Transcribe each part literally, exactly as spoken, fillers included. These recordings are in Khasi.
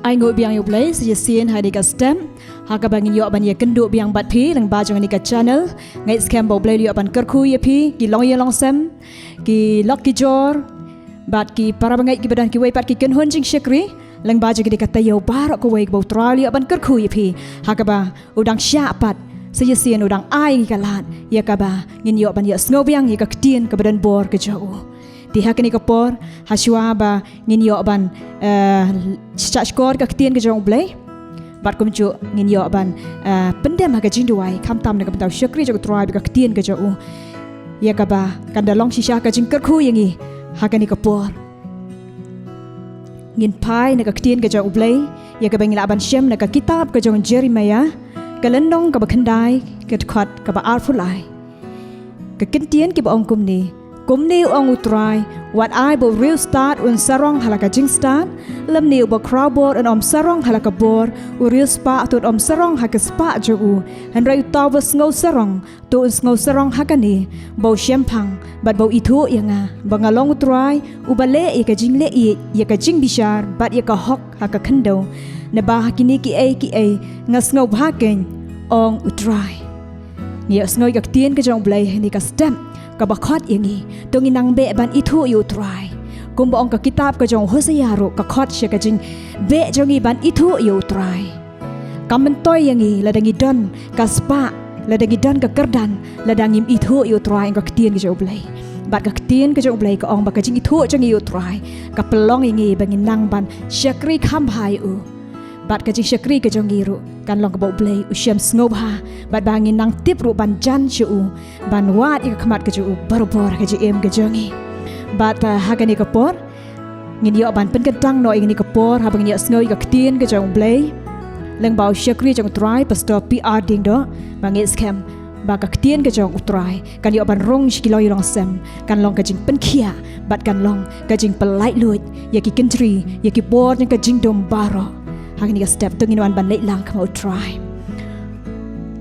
Ai nguh biang ïa U Blei sa shisien ha kane ka step, ha kaba ngin ïoh ban ïakynduh biang bad phi lyngba jong kane ka channel. Nga ngeit skhem ba U Blei u ïoh ban kyrkhu ïa phi, ki longïing longsem, ki lok ki jor, bad ki para bangeit kiba don, kiwei pat ki kynhun jingshakri, lyngba jong kane ka taïew baroh kawei, ba U Trai u ïoh ban kyrkhu ïa phi, ha kaba u dang shah pat sa shisien, u dang ai ïa ngi ka lad ïa kaba ngin ïoh ban ïohsngew biang ïa ka ktien kaba don bor ka jong u. Te ha kane ka por, ha shuwa ba ngin ïoh ban, eh, shah shkor ka ktien ka jong U Blei, bad kumjuh ngin ïoh ban, eh, pyndem ha ka jingduwai, khamtam na ka bynta u shakri jong U Trai bad ka ktien ka jong u, ïa kaba kan da long shisha ka jingkyrkhu ïa ngi ha kane ka por. Ngin phai na ka ktien ka jong U Blei, ïa kaba ngi lah ban shem na ka kitab ka jong Jeremiah, ka lynnong kaba khyndai, ka dkhot kaba arphew lai. Ka ktien kaba ong kumne: Kumne u ong U Trai: Wat ai ba u riewstad un sarong ha la ka jingstad, lymne uba khraw bor un ym sarong ha la ka bor, u riewspah to un ym sarong ha ka spah jong u. Hynrei uta uba sngew sarong to un sngew sarong ha kane, ba u shemphang bad ba u ithuh ïa nga, ba nga long U Trai uba leh ïa ka jingleh ïeit, ïa ka jingbishar bad ïa ka hok ha ka khyndew. Naba ha kine kiei kiei nga sngewbha keiñ, ong U Trai. Ngi ïohsngew ïa ka ktien ka jong U Blei ha kane ka step, kaba khot ïa ngi to ngin nang beh ban ithuh ïa U Trai. Kumba ong ka kitab ka jong Hosea ruh, ka khot sha ka jingbeh jong ngi ban ithuh ïa U Trai. Kam myntoi ïa ngi lada ngi don ka spah, lada ngi don ka kyrdan, lada ngim ithuh ïa U Trai, ong ka ktien ka jong U Blei. Bad ka ktien ka jong U Blei ka ong ba ka jingithuh jong ngi ïa U Trai ka pynlong ïa ngi ba ngin nang ban shakri kham bha ïa u. Bad ka jingshakri ka jong ngi ruh kan long kaba U Blei u shem sngewbha, bad ba ngin nang tip ruh ban jan sha u, ban wad ïa ka khmat ka jong u barabor ha ka jingim ka jong ngi. Bad, ah, ha kane ka por ngin ïoh ban pynkyntang noh ïa kane ka por, haba ngin ïohsngew ïa ka ktien ka jong U Blei lyngba u shakri jong U Trai, Pastor P R Diengdoh. Ba nga ngeit skhem ba ka ktien ka jong U Trai kan ïoh ban rung sha ki longïing longsem, kan long ka jingpynkhiah bad kan long ka jingpyllait luid ïa ki kynjri, ïa ki bor jong ka jingdum baroh. Ha kane ka step to ngin wan ban leit lang khmat U Trai.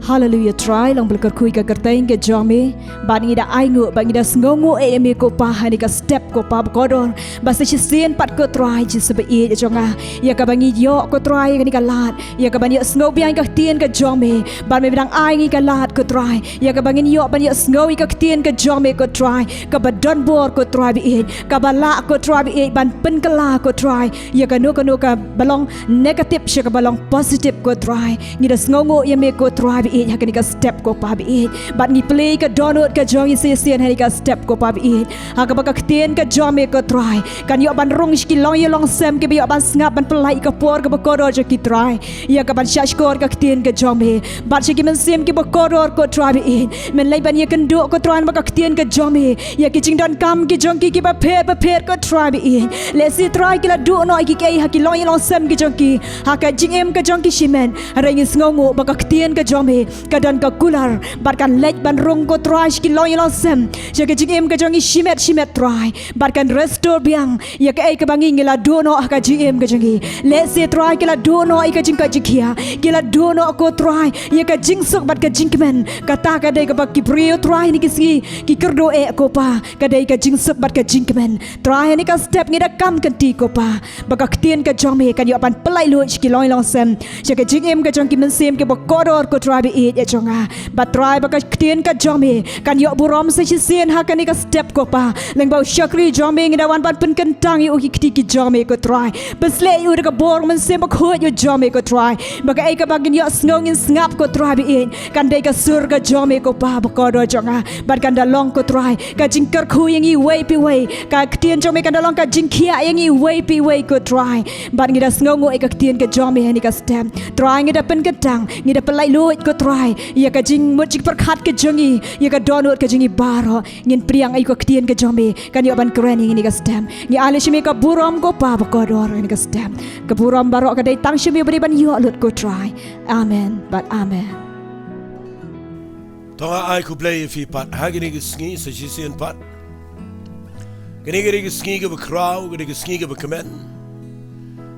Haleluia, Trai, long ba la kyrkhu ïa ka kyrteng ka jong me, bad ngi da ai nguh bad ngi da sngew nguh ïa me ko Pa ha kane ka step ko Pa bakordor, ba sa shisien pat ko Trai Jisu ba ïeit jong nga, ïa kaba ngi ïoh ko Trai ïa kane ka lad, ïa kaba ngi ïohsngew biang ïa ka ktien ka jong me, bad me ba dang ai ngi ka lad ko Trai, ïa kaba ngin ïoh ban ïohsngew ïa ka ktien ka jong me ko Trai, kaba don bor ko Trai ba ïeit, kaba lah ko Trai ba ïeit ban pynkylla ko Trai ïa kano kano kaba long negative sha kaba long positive ko Trai. Ngi da sngew nguh ïa me ko Trai ba ïeit ha kane ka step ko Pa ba ïeit. Bad ngi plie ka dohnud ka jong ngi sa shisien ha kane ka step ko Pa ba ïeit, ha kaba ka ktien ka jong me ko Trai kan ïoh ban rung sha ki longïing longsem kiba ïoh ban sngap, ban pyllait ïa ka por kaba kordor jong ki Trai, ïa kaban shah shkor ka ktien ka jong me. Bad sha ki mynsiem kiba kordor ko Trai ba ïeit, men leit ban ïakynduh ko Trai namar ka ktien ka jong me ïa ki jingdonkam ki jong ki kiba pher bapher ko Trai ba ïeit. Lehse Trai ki la duh noh ïa kiei kiei ha ki longïing longsem ki jong ki, ha ka jingim ka jong ki shimet. Hynrei ngi sngew nguh ba ka ktien ka jong me ka don ka kular, bad kan leit ban rung ko Trai sha ki longïing longsem, sha ka jingim ka jong ngi shimet shimet Trai, bad kan restore biang ïa kaei kaba ngi ngi la duh noh ha ka jingim ka jong ngi. Lehse Trai ki la duh noh ïa ka jingkoit jingkhiah, ki la duh noh ko Trai ïa ka jingsuk bad ka jingkmen. Kata ka dei kaba ki briew Trai ha kine ki sngi ki kyrduh eh ko Pa, ka dei ka jingsuk bad ka jingkmen. Trai ha kane ka step ngi da kam kynti ko Pa, ba ka ktien ka jong me kan ïoh ban pyllait luid sha ki longïing longsem, sha ka jingim ka jong ki mynsiem kiba kordor ko Trai ba ïeit jong nga. Bad Trai ba ka ktien ka jong me kan ïoh burom sa shisien ha kane ka step ko Pa. Lyngba u shakri jong me ngi da wan ban pynkyntang ïa u ki kti ki jong me ko Trai. Pynshlur ïa u da ka bor Mynsiem Bakhuid jong me ko Trai, ba kaei kaba ngin ïohsngew ngin sngap ko Trai ba ïeit, kan dei ka sur ka jong me ko Pa bakordor jong nga. Bad kan da long ko Trai ka jingkyrkhu ïa ngi iwei pa iwei. Ka ktien jong me kan da long ka jingkhiah ïa ngi iwei pa iwei ko Trai. Bad ngi da sngew nguh ïa ka ktien ka jong me ha kane ka step. Trai ngi da pynkyntang, ngi da pyllait luid ko Trai ïa ka jingmut jingpyrkhat ka jong ngi, ïa ka dohnud ka jong ngi baroh. Ngin pdiang ïa ka ktien ka jong me kan ïoh ban kren ïa ngi ha kane ka step. Ngi ai lade sha me ka burom ko Pa bakordor ha kane ka step. Ka burom baroh ka dei tang sha me ba dei ban ïoh lut ko Trai. Amen bad amen. To nga ai khublei ïa phi pat ha kine ki sngi sa shisien pat. Kine ki dei ki sngi kiba khraw, kine ki sngi kiba kmen.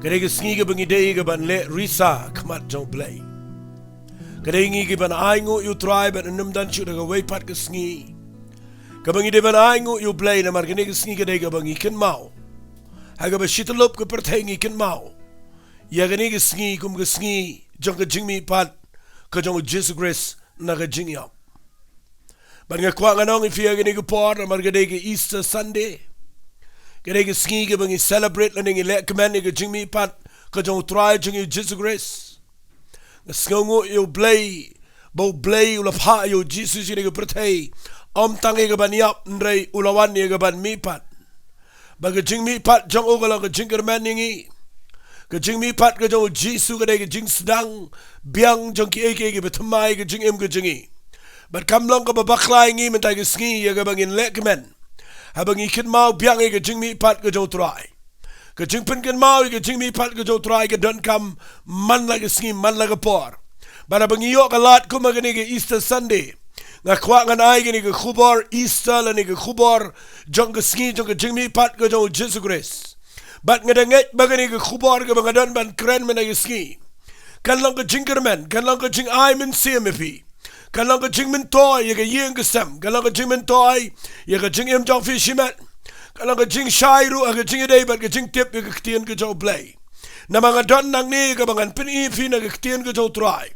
Kine ki sngi kiba ngi dei kiban leh risa khmat jong U Blei. Ka dei ngi kiban ai nguh ïa U Trai bad ym don shuh da kawei pat ka sngi kaba ngi dei ban ai nguh ïa U Blei, namar kine ki sngi ka dei kaba ngi kynmaw, ha kaba shi tyllup ka pyrthei ngi kynmaw ïa kane ka sngi kum ka sngi jong ka jingmihpat ka jong u Jisu Khrist na ka jingïap. Bad nga kwah ngan ong ïa phi ïa kane ka por namar ka dei ka Easter Sunday. Ka dei ka sngi kaba ngi celebrate lane ngi lehkmen ïa ka jingmihpat ka jong u Trai jong ngi u Jisu Khrist. Nga sngewnguh ïa u Blei ba u Blei u la phah ïa u Jisu sha kane ka pyrthei, ym tang ïa kaban ïap hynrei u la wan ïa kaban mihpat. Ba ka jingmihpat jong u ka long ka jingkyrmen ïa ngi. Ka jingmihpat ka jong u Jisu ka dei ka jingsdang biang jong kiei kiei kiba thymmai ka jingim ka jong ngi. Bad kam long kaba bakla ïa ngi mynta ka sngi ïa kaba ngin lehkmen haba ngi kynmaw biang ïa ka jingmihpat ka jong u Trai. Ka jingpynkynmaw ïa ka jingmihpat ka jong u Trai ka donkam man la ka sngi man la ka por. Bad haba ngi ïoh ka lad kum ha kane ka Easter Sunday, nga kwah ngan ai kane ka khubor Easter lane ka khubor jong ka sngi jong ka jingmihpat ka jong u Jisu Khrist. Bad nga da ngeit ba kane ka khubor kaba nga don ban kren mynta ka sngi kan long ka jingkyrmen, kan long ka jingai mynsiem ïa phi. Kan long ka jingmyntoi ïa ka ïing ka sem, kan long ka jingmyntoi ïa ka jingim jong phi shimet. Kan long ka jingshai ruh ha ka jingïadei bad ka jingtip ïa ka ktien ka jong u Blei. Namar nga don nangne kaba ngan pyni ïa phi na ka ktien ka jong u Trai.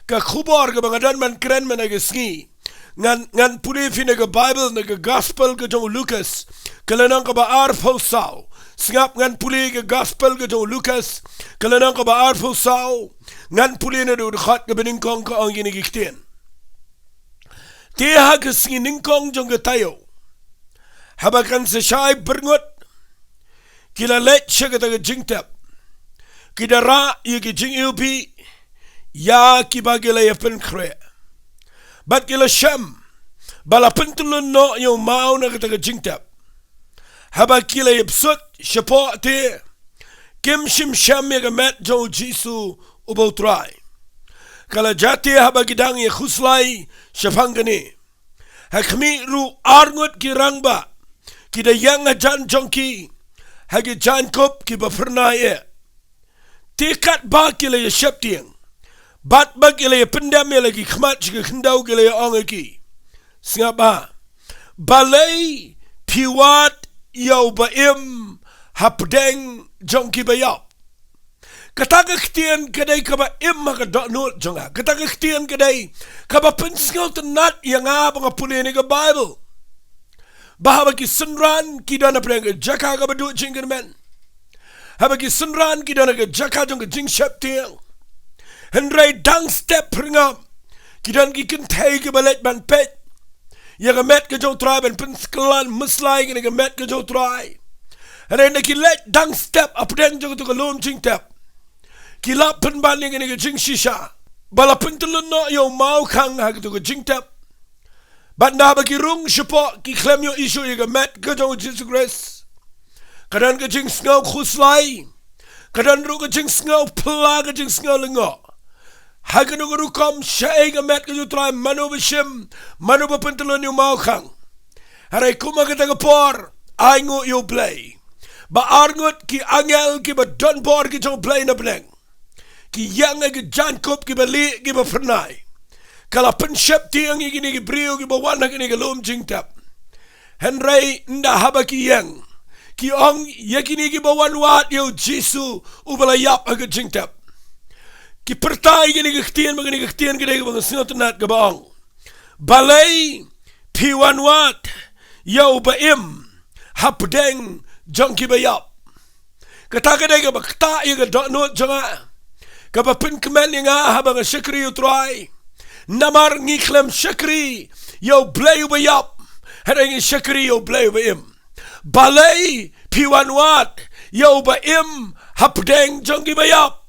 Ka khubor kaba nga don ban kren mynta ka sngi, ngan, ngan pule ïa phi na ka Baibl, na ka Gospel ka jong u Lukas, ka lynnong kaba arphew saw. Sngap, ngan pule ïa ka Gospel ka jong u Lukas, ka lynnong kaba arphew saw. Ngan pule na u dkhot kaba nyngkong, ka ong ïa kine ki ktien. Te ha ka sngi nyngkong jong ka taïew, haba kan sa shai byrngut, ki la leit sha kata ka jingtep, ki da rah ïa ki jingiwbih ïa kiba ki la ïa pynkhreh. Bad ki la shem ba la pyntyllun noh ïa u maw na kata ka jingtep. Haba ki la ïa bsut shapoh te, kim shym shem ïa ka met jong u Jisu uba u Trai. Ka la jia te haba ki dang ïa khuslai shaphang kane, ha khmih ruh arngut ki rangbah ki da ïeng hajan jong ki ha ki jaiñkup kiba phyrnai eh. Te katba ki la ïa sheptieng bad ba ki la ïa pyndem ïa la ki khmat sha ka khyndew, ki la ïa ong ïa ki, sngap, ba balei phi wad ïa uba im hapdeng jong kiba ïap? Kata ka ktien ka dei kaba im ha ka dohnud jong nga. Kata ka ktien ka dei kaba pynsngewtynnat ïa nga ba nga pule ïa kane ka Baibl. Ba haba ki synran ki don hapdeng ka jaka kaba duh jingkyrmen. Haba ki synran ki don ha ka jaka jong ka jingsheptieng, hynrei dang step pyrngam ki don ki kynthei kiba leit ban peit ïa ka met ka jong u Trai, ban pynsklan mynsiem ïa kane ka met ka jong u Trai. Hynrei ynda ki leit dang step hapdeng jong kato ka lum jingtep, ki la pynban ïa kane ka jingshisha ba la pyntyllun noh ïa u mawkhang ha kato ka jingtep. Bad ynda ba ki rung shapoh, ki khlem ïohi shuh ïa ka met ka jong u Jisu Khrist. Ka don ka jingsngew khuslai, ka don ruh ka jingsngew phylla, ka jingsngew lyngngoh. Ha kano ka rukom, shaei ka met ka jong u Trai, mano ba shim, mano ba pyntyllun ïa u mawkhang? Hynrei kum ha kata ka por, ainguh ïa u Blei ba arngut ki angel kiba don bor ki jong u Blei na bneng, ki ïeng ha ki jaiñkup kiba lieh kiba phyrnai. Ka la pynsheptieng ïa kine ki briew kiba wan ha kane ka lum jingtep. Hynrei ynda haba ki ïeng, ki ong ïa kine kiba wan wad ïa u Jisu uba la ïap ha ka jingtep. Ki pyrta ïa kine ki ktien, ba kine ki ktien ki dei kaba nga sngewtynnat, kaba ong, balei phi wan wad ïa uba im hapdeng jong kiba ïap? Kata ka dei kaba ktah ïa ka dohnud jong nga, kaba pynkmen ïa nga haba nga shakri ïa u Trai. Namar ngi khlem shakri ïa u Blei uba ïap, hynrei ngi shakri ïa u Blei uba im. Balei phi wan wad ïa uba im hapdeng jong kiba ïap?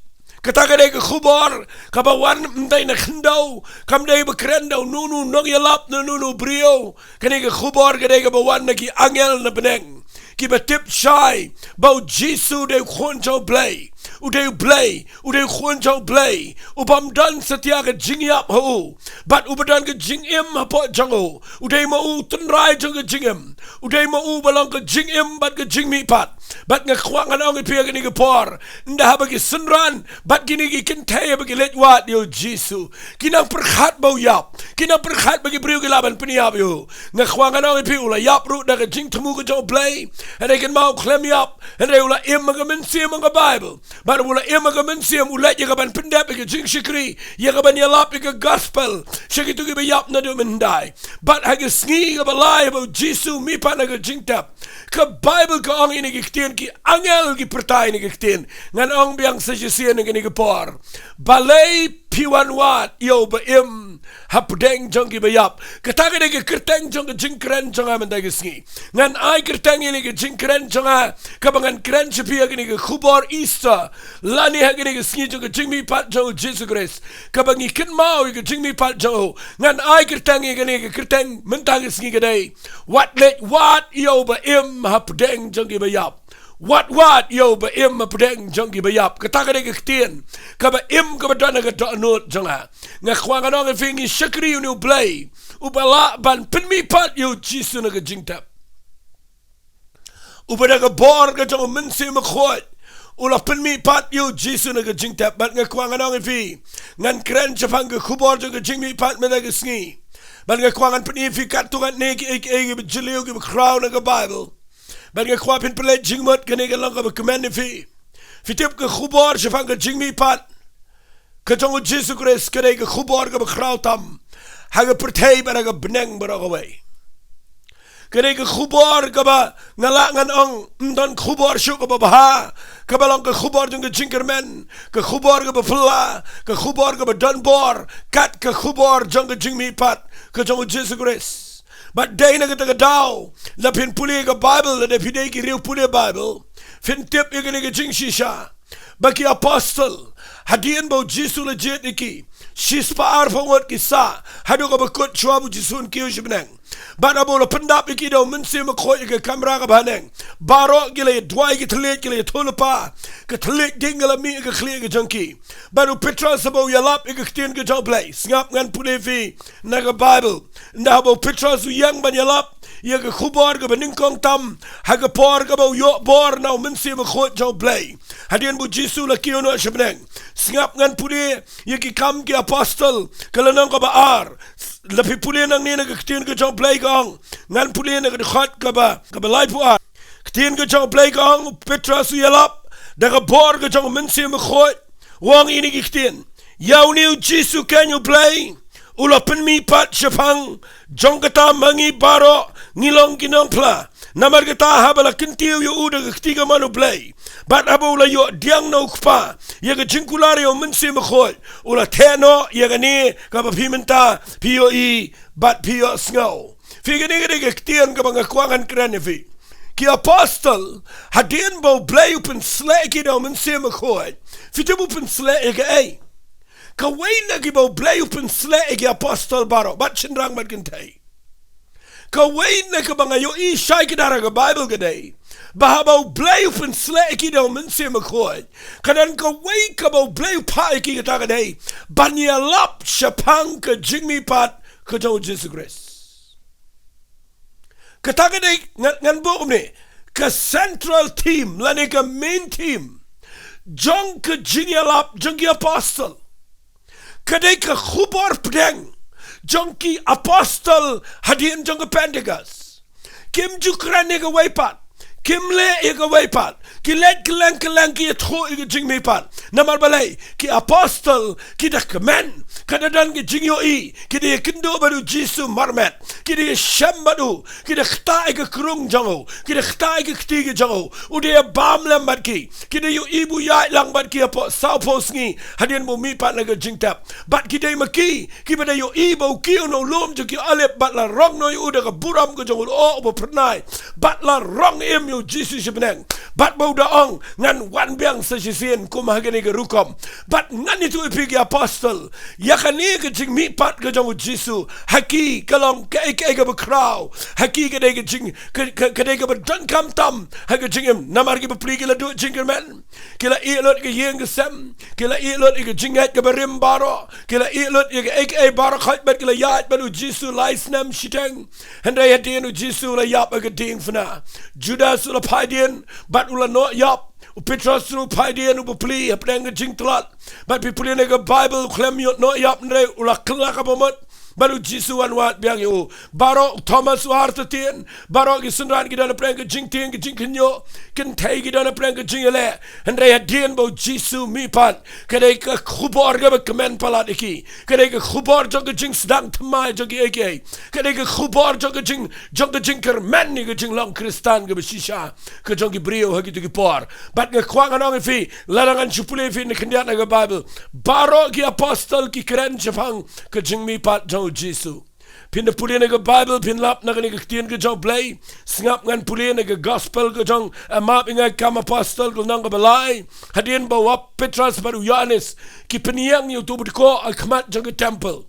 Kata ka dei ka khubor kaba wan ym dei na khyndew, kam dei ba kren da uno uno u nongïalap ne uno uno u briew. Kane ka khubor ka dei kaba wan na ki angel na bneng, kiba tip shai ba u Jisu u dei u Khun jong u Blei. U dei u Blei, u dei u Khun jong u Blei, u bym don satia ka jingïap ha u, bad uba don ka jingim hapoh jong u. U dei ma u u tynrai jong ka jingim. U dei ma u uba long ka jingim bad ka jingmihpat. Bad nga kwah ngan ong ïa phi ha kane ka por, ynda haba ki synran bad kine ki kynthei haba ki leit wad ïa u Jisu, ki nang pyrkhat ba u ïap, ki nang pyrkhat ba ki briew ki lah ban pynïap ïa u. Nga kwah ngan ong ïa phi, u la ïap ruh da ka jingthmu ka jong U Blei. Hynrei kynmaw, u khlem ïap, hynrei u la im ha ka mynsiem, ha ka Baibl. Bad u la im ha ka mynsiem, u leit ïa ka ban pyndep ïa ka jingshakri, ïa ka ban ïalap ïa ka gospel sha kito kiba ïap naduh mynhyndai. Bad ha ka sngi kaba lai ba u Jisu mihpat na ka jingtep, ka Baibl ka ong ïa kine ki ktien, ki angel ki pyrta ïa kine ki ktien. Ngan ong biang sa shisien ha kane ka por. Balei phi wan wad ïa uba im hapdeng jong kiba ïap? Kata ka dei ka kyrteng jong ka jingkren jong nga mynta ka sngi. Ngan ai kyrteng ïa kane ka jingkren jong nga kaba ngan kren sha phi ha kane ka khubor Easter, lane ha kane ka sngi jong ka jingmihpat jong u Jisu Khrist, kaba ngi kynmaw ïa ka jingmihpat jong u. Ngan ai kyrteng ïa kane ka kyrteng mynta ka sngi ka dei: Wat leit wad ïa uba im hapdeng jong kiba ïap. Wat wad ïa uba im hapdeng jong kiba ïap. Kata ka dei ka ktien kaba im kaba don ha ka dohnud jong nga. Nga kwah ngan ong ïa phi, ngi shakri ïa une U Blei uba lah ban pynmihpat ïa u Jisu na ka jingtep. Uba da ka bor ka jong u Mynsiem Bakhuid u la pynmihpat ïa u Jisu na ka jingtep. Bad nga kwah ngan ong ïa phi, ngan kren shaphang ka khubor jong ka jingmihpat mynta ka sngi. Bad nga kwah ngan pyni ïa phi katto katne kiei kiei kiba jylliew kiba khraw na ka Baibl. Bad nga kwah phin pynleit jingmut, kane ka long kaba kmen ïa phi. Phi tip, ka khubor shaphang ka jingmihpat ka jong u Jisu Khrist ka dei ka khubor kaba khraw tam ha ka pyrthei bad ha ka bneng baroh kawei. Ka dei ka khubor kaba nga lah ngan ong ym don khubor shuh kaba bha, kaba long ka khubor jong ka jingkyrmen, ka khubor kaba phylla, ka khubor kaba don bor kat ka khubor jong ka jingmihpat ka jong u Jisu Khrist. Bad dei na kata ka daw, lada phin pule ka Baibl, lada phi dei ki riew pule Baibl, phin tip ïa kane ka jingshisha, ba ki apostol, hadien ba u Jisu u la jied ïa ki, shispah arphew ngut ki sah haduh kaba kut shuwa ba u Jisu un kiew sha bneng. Bad haba u la pyndap ïa ki da u Mynsiem Bakhuid ha ka kamra kaba haneng, baroh ki la ïa duwai ki thylliej, ki la ïathuhlypa, ka thylliej ding ka la mih ha ka khlieh ka jong ki. Bad u Petros haba u ïalap ïa ka ktien ka jong U Blei, sngap, ngan pule ïa phi na ka Baibl, ynda haba u Petros u ïeng ban ïalap ïa ka khubor kaba nyngkong tam ha ka por kaba u ïoh bor na u Mynsiem Bakhuid jong U Blei, hadien ba u Jisu u la kiew noh sha bneng. Sngap, ngan pule ïa Ki Kam ki Apostol, ka lynnong kaba ar. Lada phi pule nangne na ka ktien ka jong U Blei ka ong, ngan pule na ka dkhot kaba, kaba laiphew ar. Ktien ka jong U Blei ka ong, u Petros u ïalap da ka bor ka jong u Mynsiem Bakhuid, u ong ïa kine ki ktien: Ïa une u Jisu keiñ U Blei u la pynmihpat shaphang, jong kata ma ngi baroh ngi long ki nongphla. Namar kata, haba la kyntiew ïa u da ka kti kamon U Blei, bad haba u la ïoh pdiang na u Kpa ïa ka jingkular ïa u Mynsiem Bakhuid, u la theh noh ïa kane kaba phi mynta phi ïohi bad phi ïohsngew. Phi, kane ka dei ka ktien kaba nga kwah ngan kren ïa phi. Ki apostol, hadien ba U Blei u pynsleh ïa ki da u Mynsiem Bakhuid, phi tip u pynsleh ïa kaei? Kawei na kiba U Blei u pynsleh ïa ki apostol baroh, bad shynrang bad kynthei. Kawei na kaba nga ïohi shai kdar ha ka Baibl ka dei ba haba U Blei u pynsleh ïa ki da u Mynsiem Bakhuid, ka don kawei kaba U Blei u phah ïa ki, kata ka dei ban ïalap shaphang ka jingmihpat ka jong u Jisu Khrist. Kata ka dei, ngan, ngan buh kumne, ka central theme lane ka main theme jong ka jingïalap jong ki apostol. Ka dei ka khubor pdeng jong ki apostol hadien jong ka Pentecost. Kim ju kren ïa kawei pat, kim leh ïa kawei pat, ki leit kylleng kylleng ki ïathuh ïa ka jingmihpat. Namar balei? Ki apostol ki da kmen, ka da don ka jingïohi, ki da ïakynduh bad u Jisu marmet, ki da ïashem bad u, ki da ktah ïa ka krung jong u, ki da ktah ïa ka kti ka jong u, u da ïabam lem bad ki, ki da ïohi ba u ïaid lang bad ki hapoh sawphew sngi hadien ba u mihpat na ka jingtep. Bad ki dei ma ki kiba da ïohi ba u kiew na u lum jong ki Olib, bad la rong noh ïa u da ka burom ka jong u lyoh uba phyrnai, bad la rong im ïa u Jisu sha bneng. Bad ba u da ong, ngan wan biang sa shisien kum ha kane ka rukom. Bad ngan ïathuh ïa phi ki apostol ïa kane ka jingmihpat ka jong u Jisu, ha ki ka long kaei kaei kaba khraw, ha ki ka dei ka jing, ka, ka, ka dei kaba donkam tam ha ka jingim. Namar ki bapli ki la duh jingkyrmen, ki la ïeh lut ka ïing ka sem, ki la ïeh lut ïa ka jingngeit kaba rim baroh, ki la ïeh lut ïa kaei kaei baroh khoit, bad ki la ïaid bad u Jisu lai snem shiteng. Hynrei hadien u Jisu u la ïap ha ka diengphna, Judas u la phai dien bad u la noh ïap. U Petros ruh u phai dien, u bapli, hapdeng ka jingtlot. Bad phi pule na ka Baibl, u khlem ïoh noh ïap, hynrei u la kylla ka bamut. Bad u Jisu u wan wad biang ïa u. Baroh, u Thomas u artatien, baroh ki synran ki don hapdeng ka jingtieng ka jingkhynñiuh, kynthei ki don hapdeng ka jingïaleh. Hynrei hadien ba u Jisu u mihpat, ka dei ka khubor kaba kmen palat ïa ki. Ka dei ka khubor jong ka jingsdang thymmai jong kiei kiei. Ka dei ka khubor jong ka jing, jong ka jingkyrmen ïa ka jinglong Khristan kaba shisha ka jong ki briew ha kito ki por. Bad nga kwah ngan ong ïa phi, lada ngan shu pule ïa phi na khyndiat na ka Baibl, baroh ki apostol ki kren shaphang ka jingmihpat jong u Jisu. Phin da pule na ka Baibl, phin lap na kane ka ktien ka jong u Blei. Sngap ngan pule na ka Gospel ka jong, eh, map ïa nga Kam Apostol ka lynnong kaba lai. Hadien ba u Petros bad u Ïoannis ki pynïeng ïa uto u bdkoh ha khmat jong ka temple.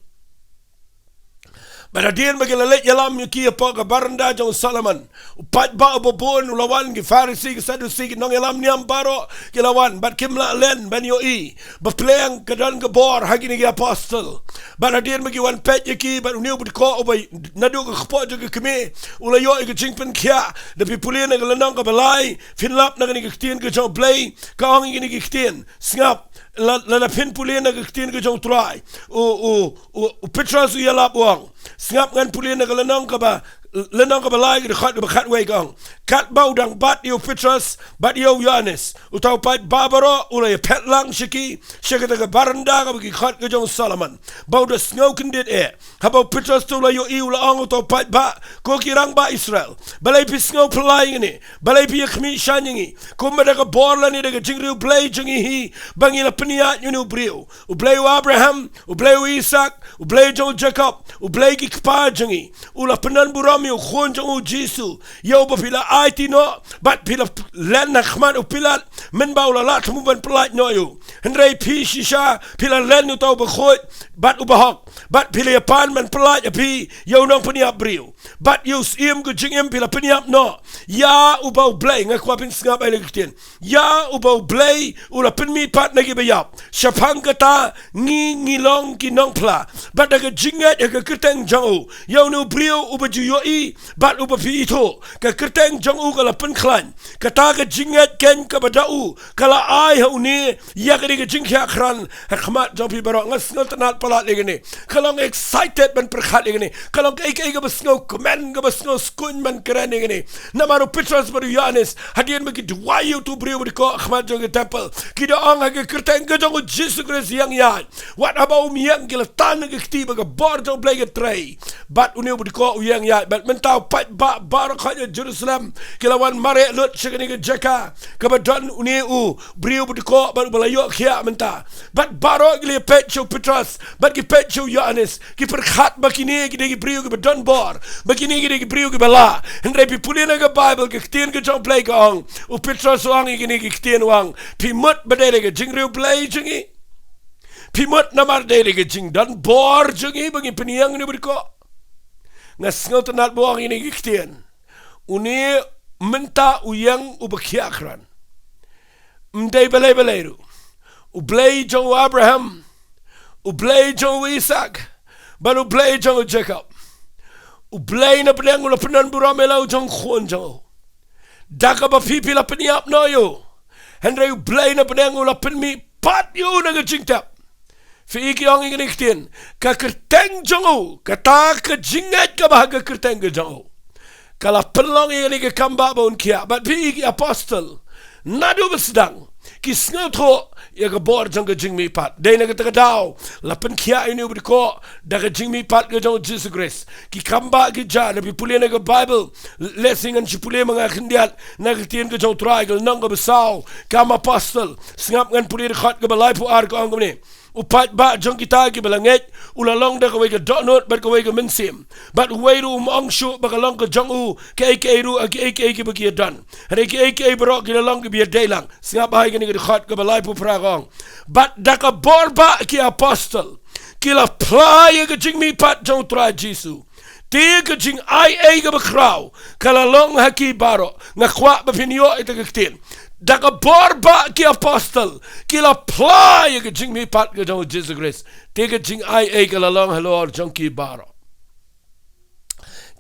Bad hadien ba ki la leit ïalam ïa ki hapoh ka baranda jong u Solomon, u paidbah uba bun u la wan, ki Pharisi, ki Saddusi, ki nongïalam niam baroh ki la wan, bad kim lah len ban ïohi ba pleng ka don ka bor ha kine ki apostol. Bad hadien ba ki wan peit ïa ki, bad une u bdkoh uba naduh ka kpoh jong ka kmie u la ïoh ïa ka jingpynkhiah. Da phi pule na ka lynnong kaba lai, phin lap na kane ka ktien ka jong u Blei, ka ong ïa kine ki ktien. Sngap, la, lada phin pule na ka ktien ka jong u Trai, u, u, u, u Petros u ïalap u ong. Sngap ngan pule na ka lynnong kaba, lynnong kaba lai ka dkhot kaba khatwei, ka ong: Katba u dang bat ïa u Petros bad ïa u Ïoannis, uta u paidbah baroh u la ïaphet lang sha ki, sha kata ka baranda kaba ki khot ka jong u Solomon, ba u da sngew kyndit eh. Haba u Petros te u la ïohi, u la ong, uta u paidbah, ko ki rangbah Israel, balei phi sngew phylla ïa kine? Balei phi ïakhmih shaiñ ïa ngi? Kumba da ka bor lane da ka jingriewblei jong ngi hi ba ngi la pynïaid ïa une u briew, u Blei u Abraham, u Blei u Isak, u Blei jong u Jakob, u Blei ki kpa jong ngi, u la pyndonburom ïa u Khun jong u Jisu, ïa uba phi la aiti noh, bad phi la len ha khmat u Pilat, mynba u la lah thmu ban pyllait noh ïa u. Hynrei phi shisha phi la len ïa uta uba khuid bad uba hok, bad phi la ïapan ban pyllait ïa phi, ïa u nongpynïap briew. Bad ïa u Syiem ka jingim phi la pynïap noh. Ïa uba u Blei, nga kwah phin sngap ïa kane ka ktien. Ïa uba u Blei u la pynmihpat na kiba ïap. Shaphang kata ngi, ngi long ki nongphla. Bad da ka jingngeit ha ka kyrteng jong u, ïa une u briew uba ju ïohi bad uba phi ithuh, ka kyrteng jong u ka la pynkhlaiñ. Kata ka jingngeit keiñ kaba da u ka la ai ha une ïa kane ka jingkhiah khran ha khmat jong phi baroh. Nga sngewtynnat palat ïa kane. Ka long excited ban pyrkhat ïa kane. Ka long kaei kaei kaba sngewkmen, kaba sngewskhem ban kren ïa kane. Namar u Petros bad u Ïoannis, hadien ba ki duwai ïa uto u briew ba dkoh ha khmat jong ka temple, ki da ong ha ka kyrteng ka jong u Jisu Khrist, ïeng ïaid. Wat haba um ïeng, ki la tan ha ka kti ba ka bor jong u Blei ka trei. Bad une u ba dkoh u ïeng ïaid. Bad mynta u paidbah baroh khoit ha Jerusalem ki la wan mareh lut sha kane ka jaka kaba don une u briew ba dkoh bad uba la ïoh khiah mynta. Bad baroh ki la peit sha u Petros bad ki peit sha u Ïoannis, ki pyrkhat ba kine ki dei ki briew kiba don bor, ba kine ki dei ki briew kiba lah. Hynrei phi pule na ka Baibl, ka ktien ka jong u Blei ka ong, u Petros u ong ïa kine ki ktien, u ong: Phi mut ba dei da ka jingriewblei jong ngi? Phi mut namar dei da ka jingdon bor jong ngi ba ngi pynïeng ïa une u ba dkoh? Nga sngewtynnat ba u ong ïa kine ki ktien. Une mynta u ïeng uba khiah khran. Ym dei balei balei ruh. U Blei jong u Abraham, u Blei jong u Isak, bad u Blei jong u Jakob, u Blei na bneng u la pyndonburom ïa la u jong u Khun jong u. Da kaba phi, phi la pynïap noh ïa u, hynrei u Blei na bneng u la pynmihpat ïa u na ka jingtep. Phi i ki ong ïa kine ki ktien, ka kyrteng jong u, kata ka jingngeit kaba ha ka kyrteng ka jong u, ka la pynlong ïa kane ka kambah ba un khiah. Bad phi i ki apostol, naduh ba sdang ki sngewthuh ïa ka bor jong ka jingmihpat. Dei na kata ka daw la pynkhiah ïa une u ba dkoh da ka jingmihpat ka jong u Jisu Khrist. Ki kambah ki jia, da phi pule na ka Baibl, lehse ngan shu pule ma nga khyndiat na ka ktien ka jong u Trai, ka lynnong kaba saw, Kam Apostol. Sngap ngan pule dkhot kaba laiphew ar, ka ong kumne: U paidbah jong kita kiba la ngeit u la long da kawei ka dohnud bad kawei ka mynsiem. Bad uwei ruh um ong shuh ba ka long ka jong u kaei kaei ruh ha kiei kiei kiba ki ïa don. Hynrei kiei kiei baroh ki la long kiba ïadei lang. Sngap bha ïa kane ka dkhot kaba laiphew phra ka ong: Bad da ka bor ba ki apostol ki la phla ïa ka jingmihpat jong U Trai Jisu. Te ka jingai ei kaba khraw ka la long ha ki baroh. Nga kwah ba phin ïoh ïa kata ka ktien. Da ka bor ba ki apostol ki la phla ïa ka jingmihpat ka jong U Jisu Khrist. Te ka jingai ei ka la long halor jong ki baroh.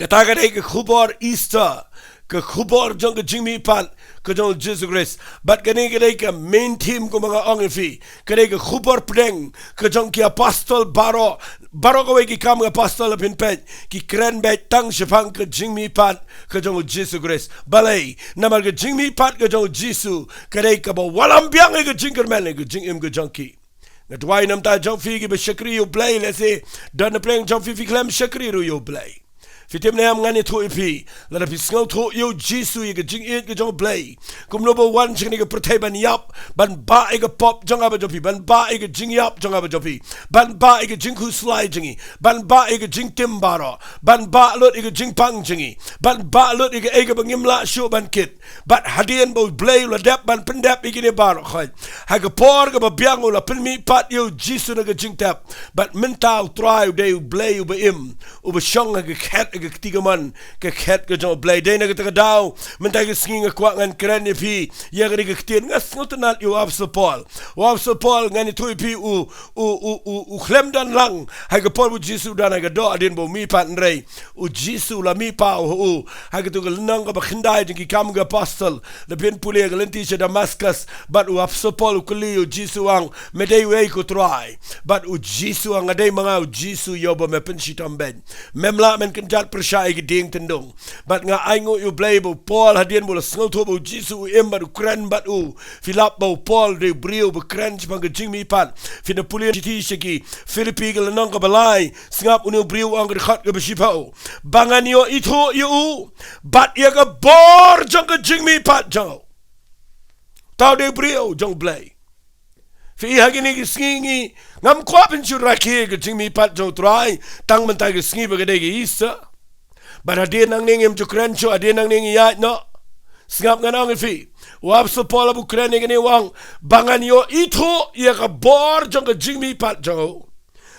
Kata ka dei ka khubor Easter, ka khubor jong ka jingmihpat ka jong U Jisu Khrist. Bad kane ka dei ka main theme kumba nga ong ïa phi. Ka dei ka khubor pdeng ka jong ki apostol baroh. Baroh kawei ki Kam ki Apostol, phin peit, ki kren beit tang shaphang ka jingmihpat ka jong U Jisu Khrist. Balei? Namar ka jingmihpat ka jong U Jisu ka dei kaba wallam biang ïa ka jingkyrmen, ïa ka jingim ka jong ki. Nga duwai namar jong phi kiba shakri ïa U Blei, lehse don napdeng jong phi phi khlem shakri ruh ïa U Blei. Phi tip ne em, ngan ïathuh ïa phi, lada phi sngewthuh ïa U Jisu, ïa ka jingïeit ka jong U Blei, kumno ba u wan sha kane ka pyrthei ban ïap, ban bah ïa ka pop jong nga bad jong phi, ban bah ïa ka jingïap jong nga bad jong phi, ban bah ïa ka jingkhuslai jong ngi, ban bah ïa ka jingtim baroh, ban bah lut ïa ka jingpang jong ngi, ban bah lut ïa kaei kaba ngim lah shuh ban kit. Bad hadien ba U Blei u la dep ban pyndep ïa kine baroh khoit, ha ka por kaba biang u la pynmihpat ïa U Jisu na ka jingtep. Bad mynta U Trai u dei U Blei uba im, uba shong ha ka khet, ha ka kti kamon, ka khet ka jong U Blei. Dei na kata ka daw mynta ka sngi nga kwah ngan kren ïa phi ïa kane ka ktien. Nga sngewtynnat ïa u Apostol Paul. U Apostol Paul, ngan ïathuh ïa phi, u, u, u, u, u khlem don lang ha ka por ba U Jisu u don ha ka doh hadien ba u mihpat, hynrei U Jisu u la mihpaw ha u. Ha katu ka lynnong kaba khyndai jong ki Kam ki Apostol, lada phin pule ha ka lynti sha Damascus, bad u Apostol Paul u kylli ïa U Jisu, u ong, me dei uei ko Trai? Bad U Jisu u ong, nga dei ma nga U Jisu ïa uba me pynshitom beit. Mem lah men kynjat pyrshah ïa ki dieng tyndong. Bad nga ainguh ïa U Blei ba u Paul, hadien ba u la sngewthuh ba U Jisu u im bad u kren bad u. Phi lap ba u Paul u dei u briew ba kren shaphang ka jingmihpat. Phin da pule shithi sha ki Philippi ka lynnong kaba lai, sngap une u briew u ong ha ka dkhot kaba shiphew, ba ngan ïoh ithuh ïa u bad ïa ka bor jong ka jingmihpat jong u. Uta u dei u briew jong U Blei. Phi i, ha kine ki sngi ngi, ngam kwah ban shu rakhe ïa ka jingmihpat jong U Trai tang mynta ka sngi ba ka dei ka Easter. Bad hadien nangne ngim ju kren shuh, hadien nangne ngi ïaid noh. Sngap, ngan ong ïa phi, u Apostol Paul haba u kren ïa kane u ong, ba ngan ïoh ithuh ïa ka bor jong ka jingmihpat jong u.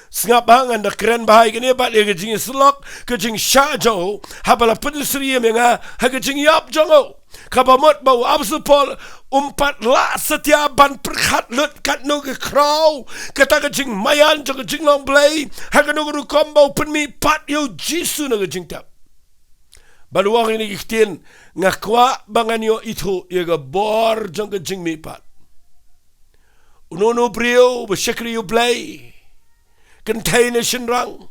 Sngap bha, ngan da kren bha ïa kane bad ïa ka jingïasyllok, ka jingshah jong u, haba la pynsyriem ïa nga ha ka jingïap jong u. Kaba mut ba u Apostol Paul um pat lah satia ban pyrkhat lut katno ka khraw kata ka jingmaïan jong ka jinglong Blei, ha kano ka rukom ba u pynmihpat ïa U Jisu na ka jingtep. Bad u ong ïa kine ki ktien, nga kwah ba ngan ïoh ithuh ïa ka bor jong ka jingmihpat. Uno uno u briew ba shakri ïa U Blei, kynthei ne shynrang,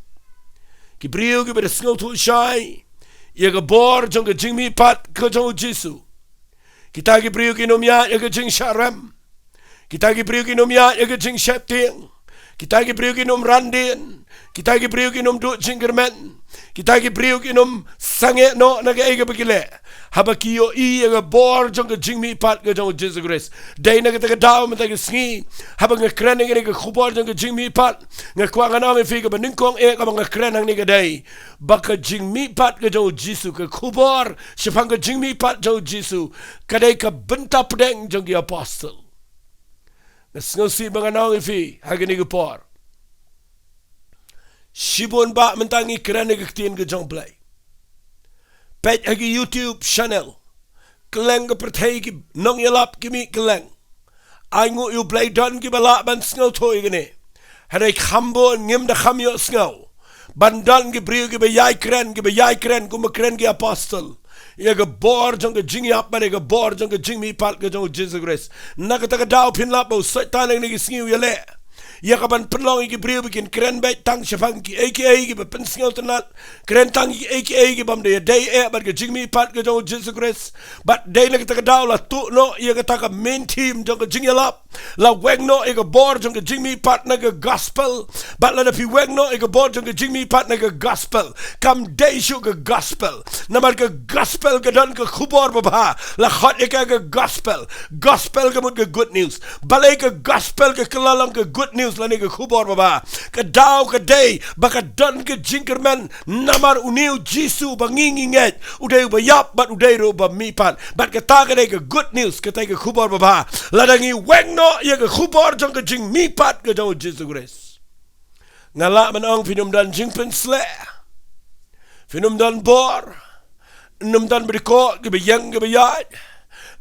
ki briew kiba da sngewthuh shai ïa ka bor jong ka jingmihpat ka jong U Jisu, kita ki briew kin ym ïaid ha ka jingshah rem. Kita ki briew kin ym ïaid ha ka jingsheptieng. Kita ki briew kin ym ran dien. Kita ki briew kin ym duh jingkyrmen. Kita ki briew kin ym sangeh noh na kaei kaba ki leh, haba ki ïohi ïa ka bor jong ka jingmihpat ka jong U Jisu Khrist. Dei na kata ka daw mynta ka sngi, haba nga kren ïa kane ka khubor jong ka jingmihpat, nga kwah ngan ong ïa phi, kaba nyngkong eh kaba nga kren hangne ka dei ba ka jingmihpat ka jong U Jisu, ka khubor shaphang ka jingmihpat jong U Jisu, ka dei ka bynta pdeng jong ki apostol. Nga sngewsih ba ngan ong ïa phi ha kane ka por, shibun bah mynta ngi kren ïa ka ktien ka jong U Blei. Peit ha ki YouTube channel, kylleng ka pyrthei ki nongïalap ki mih kylleng. Ainguh ïa U Blei don kiba lah ban sngewthuh ïa kane. Hynrei kham bun ngim da kham ïohsngew ban don ki briew kiba ïai kren, kiba ïai kren kumba kren ki apostol ïa ka bor jong ka jingïap bad ïa ka bor jong ka jingmihpat ka jong U Jisu Khrist. Na kata ka daw phin lap ba u Soitan ha kine ki sngi u ïaleh ïa ka ban pynlong ïa ki briew ba kin kren beit tang shaphang kiei kiei kiba pynsngewtynnat, kren tang kiei kiei kibym da ïadei eh bad ka jingmihpat ka jong U Jisu Khrist. Bad dei na kata ka daw la tuh noh ïa kata ka main theme jong ka jingïalap, La weng noh ïa ka bor jong ka jingmihpat na ka gospel. Bad lada phi weng noh ïa ka bor jong ka jingmihpat na ka gospel, kam dei shuh ka gospel. Namar ka gospel ka don ka khubor babha. La khot ïa ka ka gospel. Gospel ka mut ka good news. Balei ka gospel ka kylla long ka good news lane ka khubor babha? Ka daw ka dei ba ka don ka jingkyrmen namar une u Jisu ba ngi ngi ngeit, u dei uba ïap bad u dei ruh uba mihpat. Bad kata ka dei ka good news, kata ka khubor babha. Lada ngi weng noh ïa ka khubor jong ka jingmihpat ka jong u Jisu Khrist, nga lah ban ong phin ym don jingpynsleh, phin ym don bor, phin ym don ba dei koh kiba ïeng kiba ïaid,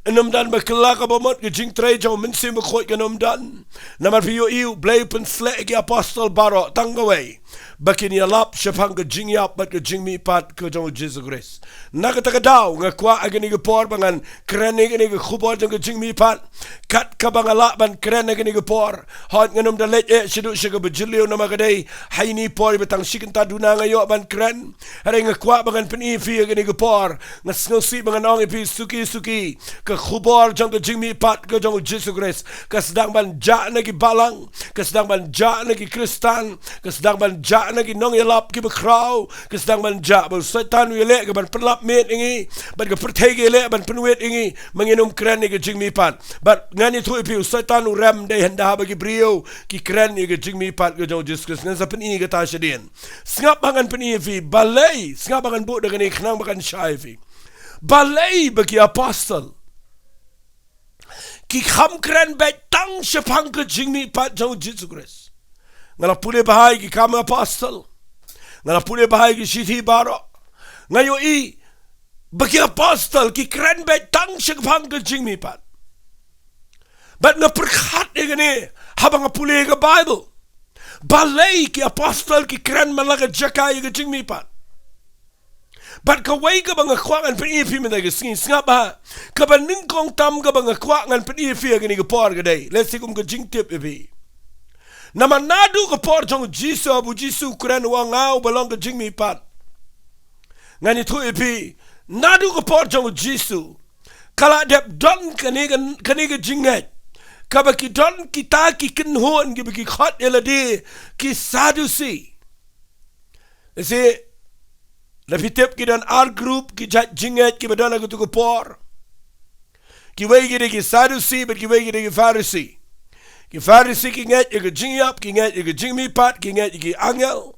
phin ym don ba kylla kaba mut, ka jingtrei jong u Mynsiem Bakhuid kan ym don. Namar phi ïohi, u Blei u pynsleh ïa ki apostol baroh tang kawei, ba kin ïalap shaphang ka jingïap bad ka jingmihpat ka jong u Jisu Khrist. Na kata ka daw nga kwah ha kane ka por ba ngan kren ïa kane ka khubor jong ka jingmihpat kat kaba nga lah ban kren ha kane ka por. Hooid, ngan ym da leit eh shaduh sha kaba jylliew namar ka dei ha ine i por iba tang shi kynta duna nga ïoh ban kren. Hynrei nga kwah ba ngan pyni ïa phi ha kane ka por. Nga sngewsih ba ngan ong ïa phi suki suki, ka khubor jong ka jingmihpat ka jong u Jisu Khrist ka sdang ban jah na ki balang, ka sdang ban jah na ki Khristan, ka sdang ban jah na ki nongïalap kiba khraw, ka sdang ban jah. Bad u Soitan u ïaleh ka ban pynlap miet ïa ngi, bad ka pyrthei ka ïaleh ban pynwit ïa ngi, ba ngin ym kren ïa ka jingmihpat. Bad ngan ïathuh ïa phi, u Soitan u rem dei hynda ba ki briew ki kren ïa ka jingmihpat ka jong u Jisu Khrist. Ngan sa pyni ïa kata shadien. Sngap ba ngan pyni ïa phi balei, sngap ba ngan buh da kane khnang ba kan shai ïa phi. Balei ba ki apostol ki kham kren beit tang shaphang ka jingmihpat jong u Jisu Khrist? Nga la pule bha ïa ki Kam Apostol, nga la pule bha ïa ki Shithi baroh. Nga ïohi ba ki apostol ki kren beit tang shaphang ka jingmihpat. Bad nga pyrkhat ïa kane haba nga pule ïa ka Baibl. Balei ki apostol ki kren man la ka jaka ïa ka jingmihpat? Bad kawei kaba nga kwah ngan pyni ïa phi mynta ka sngi, sngap bha. Kaba nyngkong tam kaba nga kwah ngan pyni ïa phi ha kane ka por ka dei, lehse kum ka jingtip ïa phi. Namar naduh ka por jong u Jisu, haba u Jisu u kren, u ong, nga uba long ka jingmihpat. Ngan ïathuh ïa phi, naduh ka por jong u Jisu ka la dep don kane ka, kane ka jingngeit kaba ki don kita ki kynhun kiba ki khot ïa lade ki Sadusi. Lehse lada phi tip, ki don ar group ki jait jingngeit kiba don ha katu ka por. Kiwei ki dei ki Sadusi bad kiwei ki dei ki Pharisi. Ki Pharisi ki ngeit ïa ka jingïap, ki ngeit ïa ka jingmihpat, ki ngeit ïa ki angel.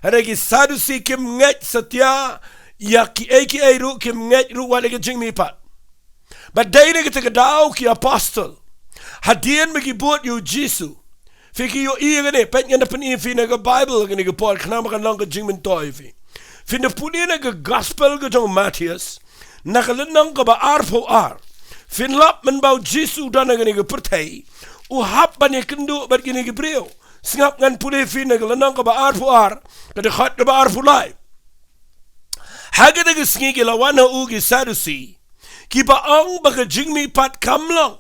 Hynrei ki Sadusi kim ngeit satia ïa kiei kiei ruh, kim ngeit ruh wat ïa ka jingmihpat. Bad dei na kata ka daw ki apostol, hadien ba ki bud ïa u Jisu, phi, ki ïohi ïa kane, peit, ngan da pyni ïa phi na ka Baibl ha kane ka por khnang ba kan long ka jingmyntoi ïa phi. Phin da pule na ka gospel ka jong u Mathaios, na ka lynnong kaba arphew ar, phin lap mynba u Jisu u don ha kane ka pyrthei, u hap ban ïakynduh bad kine ki briew. Sngap, ngan pule ïa phi na ka lynnong kaba arphew ar, ka dkhot kaba arphew lai. Ha kata ka sngi ki la wan ha u ki Sadusi, kiba ong ba ka jingmihpat kam long.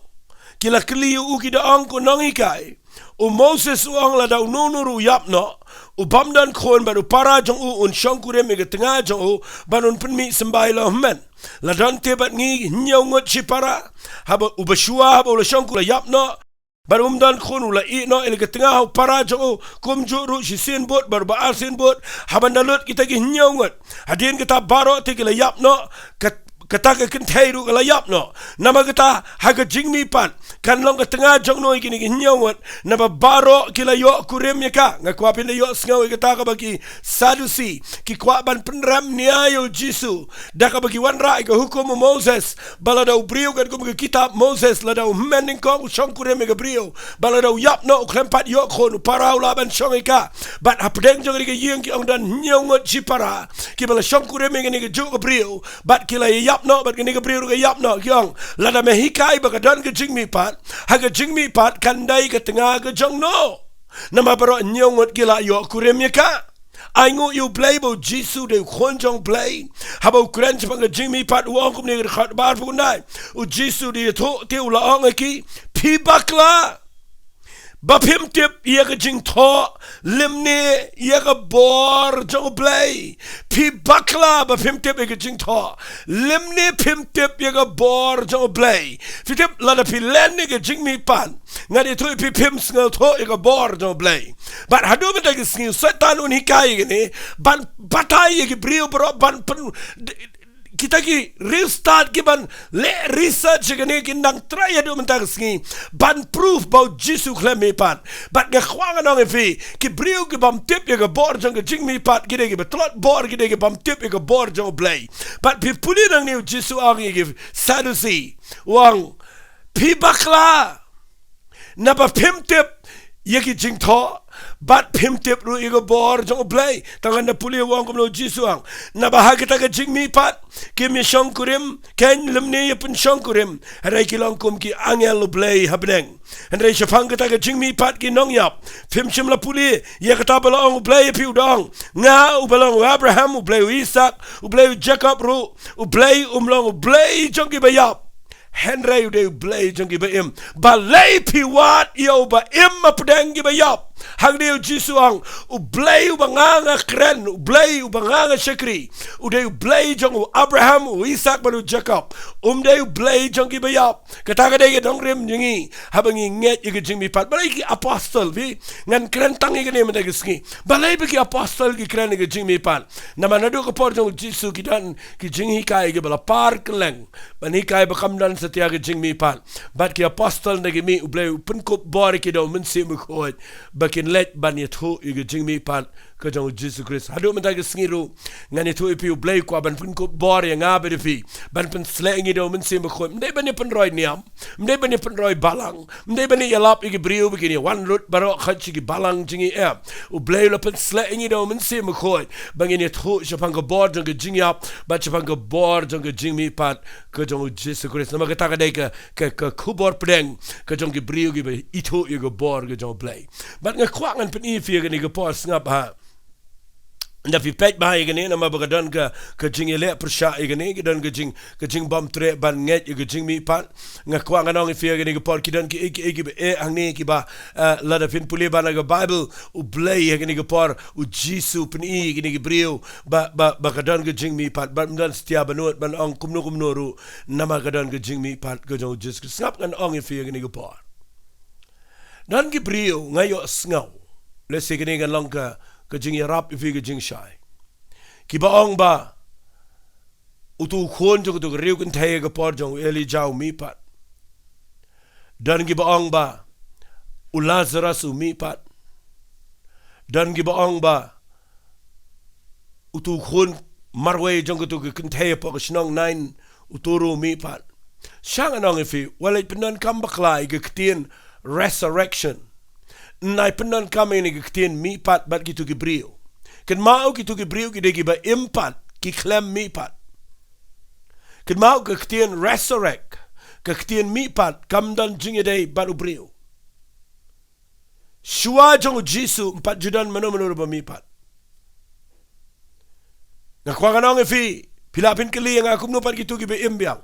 Ki la kylli ïa u, ki da ong, ko nonghikai, u Moses u ong lada uno uno ruh u ïap noh, u bym don khun bad u para jong u un shongkurim ïa ka tnga jong u, bad un pynmih symbai la u hynmen. La don te bad ngi hynñiew ngut shipara, haba uba shuwa, haba u la shongkurim, la ïap noh, bad um don khun, u la ïeh noh ïa la ka tnga ha u para jong u. Kumjuh ruh shisien bud bad uba arsien bud, haba ynda lut kita ki hynñiew ngut, hadien kata baroh te ki la ïap noh. Kat-, kata ka kynthei ruh ka la ïap noh. Namar kata ha ka jingmihpat kan long ka tnga jong no ïa kine ki hynñiew ngut? Naba baroh ki la ïoh kurim ïa ka. Nga kwah phin da ïohsngew ïa kata kaba ki Sadusi ki kwah ban pynrem nia ïa u Jisu, da kaba ki wanrah ïa ka hukum u Moses, ba lada u briew, katkum ka kitab Moses, lada u hynmen nyngkong u shongkurim ïa ka briew, ba lada u ïap noh u khlem pat ïoh khun, u para u lah ban shong ïa ka. Bad hapdeng jong kane ka ïing ki ong don hynñiew ngut shipara kiba la shongkurim ïa kane kajuh ka briew, bad ki la ïap noh, bad kane ka briew ruh ka ïap noh. Ki ong, lada me hikai ba ka don ka jingmihpat, ha ka jingmihpat kan dei ka tnga ka jong no? Namar baroh hynñiew ngut ki la ïoh kurim ïa ka. Ai nguh ïa u Blei ba u Jisu u dei u Khun jong u Blei. Haba u kren shaphang ka jingmihpat, u ong kumne, ka dkhot ba arphew khyndai, u Jisu u da ïathuh te u la ong ha ki, phi bakla. Ba phim tip ïa ka jingthoh, lymne ïa ka bor jong U Blei. Phi bakla ba phim tip ïa ka jingthoh, lymne phim tip ïa ka bor jong U Blei. Phi tip, lada phi len ïa ka jingmihpat, ngan ïathuh ïa phi, phim sngewthuh ïa ka bor jong U Blei. Bad haduh mynta ka sngi u Soitan un hikai ïa kane, ban batai ïa ki briew baroh, ban pyn, kita ki riewstad ki ban leh research ïa kane, ki nang trei haduh mynta ka sngi ban proof ba U Jisu u khlem mihpat. Bad nga kwah ngan ong ïa phi, ki briew ki bym tip ïa ka bor jong ka jingmihpat, ki dei ki ba tlot bor, ki dei ki bym tip ïa ka bor jong U Blei. Bad phi pule nangne, U Jisu u ong ïa ki Sadusi, u ong, phi bakla, naba phim tip ïa ki jingthoh, bad phim tip ruh ïa ka bor jong U Blei. Tang haba pule, u ong kumno U Jisu u ong, naba ha kata ka jingmihpat kim ïashongkurim kein lymne ïa pynshongkurim, hynrei ki long kum ki angel U Blei ha bneng. Hynrei shaphang kata ka jingmihpat ki nongïap, phim shym la pule ïa kata ba la ong U Blei ïa phi, u da ong, nga U Blei u Abraham, U Blei u Isak, U Blei u Jakob ruh. U Blei um long U Blei jong ki ba ïap, hynrei u dei U Blei jong ki ba im. Balei phi wad ïa u ba im hapdeng ki ba ïap? Hangne U Jisu u ong, U Blei uba nga nga kren, U Blei uba nga nga shakri, u dei U Blei jong u Abraham, u Isak bad u Jakob. Um dei U Blei jong ki ba ïap. Kata ka dei ka nongrim jong ngi haba ngi ngeit ïa ka jingmihpat. Balei ki apostol, phi, ngan kren tang ïa kane mynta ka sngi, balei ba ki apostol ki kren ïa ka jingmihpat? Namar naduh ka por jong U Jisu ki don ki jinghikai ki ba la par kylleng ban hikai ba kam don satia ka jingmihpat. Bad ki apostol na ki mih, U Blei u pynkup bor ïa ki da U Mynsiem Bakhuid ba kin leit ban ïathuh ïa ka jingmihpat ka jong U Jisu Khrist. Haduh mynta ka sngi ruh, ngan ïathuh ïa phi, U Blei u kwah ban pynkup bor ïa nga bad ïa phi, ban pynsleh ïa ngi da U Mynsiem Bakhuid. Ym dei ban ïa pynroi niam, ym dei ban ïa pynroi balang, ym dei ban ïa ïalap ïa ki briew ba kin ïa wan lut baroh khoit sha ki balang jong ngi, em. U Blei u la pynsleh ïa ngi da U Mynsiem Bakhuid ba ngin ïathuh shaphang ka bor jong ka jingïap bad shaphang ka bor jong ka jingmihpat ka jong U Jisu Khrist. Namar kata ka dei ka, ka, ka khubor pdeng ka jong ki briew ki ba ithuh ïa ka bor ka jong U Blei. Bad nga kwah ngan pyni ïa phi ïa kane ka por, sngap ha. Ynda phi peit bha ïa kane, namar ba ka don ka, ka jingïaleh pyrshah ïa kane, ka don ka jing, ka jingbymtreh ban ngeit ïa ka jingmihpat. Nga kwah ngan ong ïa phi ïa kane ka por, ki don ki, ki, ki ba eh hangne ki ba, eh, lada phin pule bha na ka Baibl, U Blei ïa kane ka por, U Jisu u pyni ïa kine ki briew ba, ba, ba ka don ka jingmihpat, bad ym don satia ba nud ban ong kumno kumno ruh, namar ka don ka jingmihpat ka jong U Jisu Khrist. Sngap ngan ong ïa phi ïa kane ka por. Don ki briew nga ïohsngew, lehse kane kan long ka, ka jingïarap ïa phi, ka jingshai, ki ba ong ba utu u khun jong utu u riewkynthei ha ka por jong u Elijah u mihpat. Don ki ba ong ba u Lazarus u mihpat. Don ki ba ong ba utu u khun marwei jong utu u kynthei hapoh ka shnong Nain, utu ruh u mihpat. Sha ngan ong ïa phi, wat leit pyndonkam bakla ïa ka ktien resurrection. Nai pyndonkam ïa kane ka ktien mihpat bad kitu ki briew. Kynmaw kitu ki briew ki dei ki ba im pat, ki khlem mihpat. Kynmaw ka ktien resurrect, ka ktien mihpat, kam don jingïadei bad u briew. Shuwa jong u Jisu ym pat ju don mano mano ruh ba mihpat. Nga kwah ngan ong ïa phi, phi lah phin kylli ïa nga kumno pat kitu ki ba im biang.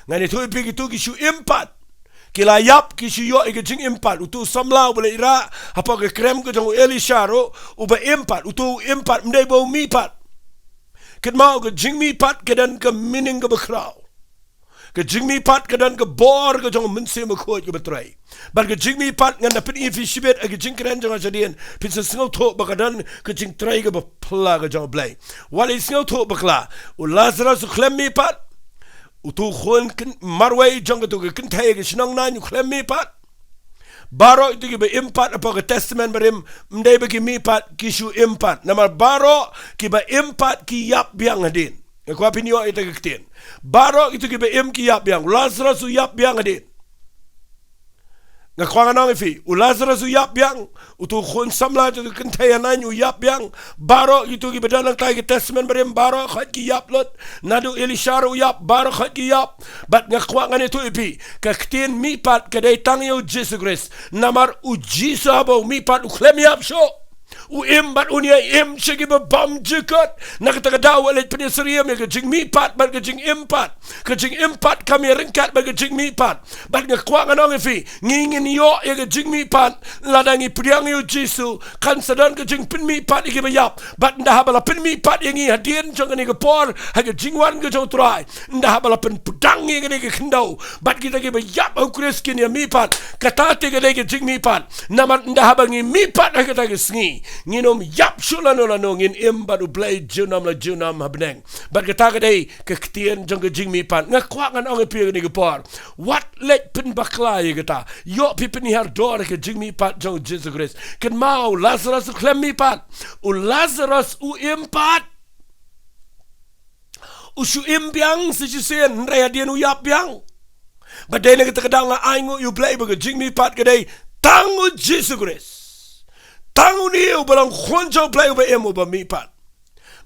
Ngan ïathuh ïa phi, kitu ki shu im pat, ki la ïap, ki shu ïoh ïa ka jingim pat. Utu u samla uba la ïarap hapoh ka krem ka jong u Elisha ruh, uba im pat, utu u im pat, ym dei ba u mihpat. Kynmaw ka jingmihpat ka don ka meaning kaba khraw. Ka jingmihpat ka don ka bor ka jong u Mynsiem Bakhuid kaba trei. Bad ka jingmihpat ngan da pyni ïa phi shibit ha ka jingkren jong nga shadien, phin sa sngewthuh ba ka don ka jingtrei kaba phylla ka jong U Blei. Wat leit sngewthuh bakla, u Lazarus u khlem mihpat. Utu u khun kyn-, marwei jong katu ka kynthei ha ka shnong Nain u khlem mihpat. Baroh kitu ki ba im pat hapoh ka Testament Barim, ym dei ba ki mihpat, ki shu im pat. Namar baroh ki ba im pat ki ïap biang hadien. Nga kwah phin ïoh ïa kata ka ktien. Baroh kitu ki ba im ki ïap biang. U Lazarus u ïap biang hadien. Nga kwah ngan ong ïa phi, u Lazarus u ïap biang. Utu u khun samla jong utu u kynthei ha Nain u ïap biang. Baroh kitu ki ba don hangtai ha ka Testament Barim, baroh khoit ki ïap lut. Naduh u Elisha ruh u ïap, baroh khoit ki ïap. Bad nga kwah ngan ïathuh ïa phi, ka ktien mihpat ka dei tang ïa u Jisu Khrist. Namar u Jisu haba u mihpat u khlem ïap shuh. U im bad un ïa im sha kiba bymjukut. Na kata ka daw wat leit pynïasyriem ïa ka jingmihpat bad ka jingimpat. Ka jingimpat kam ïaryngkat bad ka jingmihpat. Bad nga kwah ngan ong ïa phi, ngi ngin ïoh ïa ka jingmihpat lada ngi pdiang ïa u Jisu. Kan sa don ka jingpynmihpat ïa kiba ïap. Bad ynda haba la pynmihpat ïa ngi hadien jong kane ka por, ha ka jingwan ka jong u Trai, ynda haba la pynpdang ïa kane ka khyndew, bad kita kiba ïap ha u Khrist kin ïa mihpat. Kata te ka dei ka jingmihpat. Namar ynda haba ngi mihpat ha kata ka sngi, ngin ym ïap shuh lano lano, ngin im bad u Blei junom la junom ha bneng. Bad kata ka dei ka ktien jong ka jingmihpat. Nga kwah ngan ong ïa phi ha kane ka por, wat leit pynbakla ïa kata. Ïoh phi pynhiar dor ha ka jingmihpat jong u Jisu Khrist. Kynmaw, u Lazarus u khlem mihpat. U Lazarus u im pat. U shu im biang sa shisien, hynrei hadien u ïap biang. Bad dei na kata ka daw nga ai nguh ïa u Blei ba ka jingmihpat ka dei tang u Jisu Khrist. Tang une uba long Khun jong u Blei uba im, uba mihpat.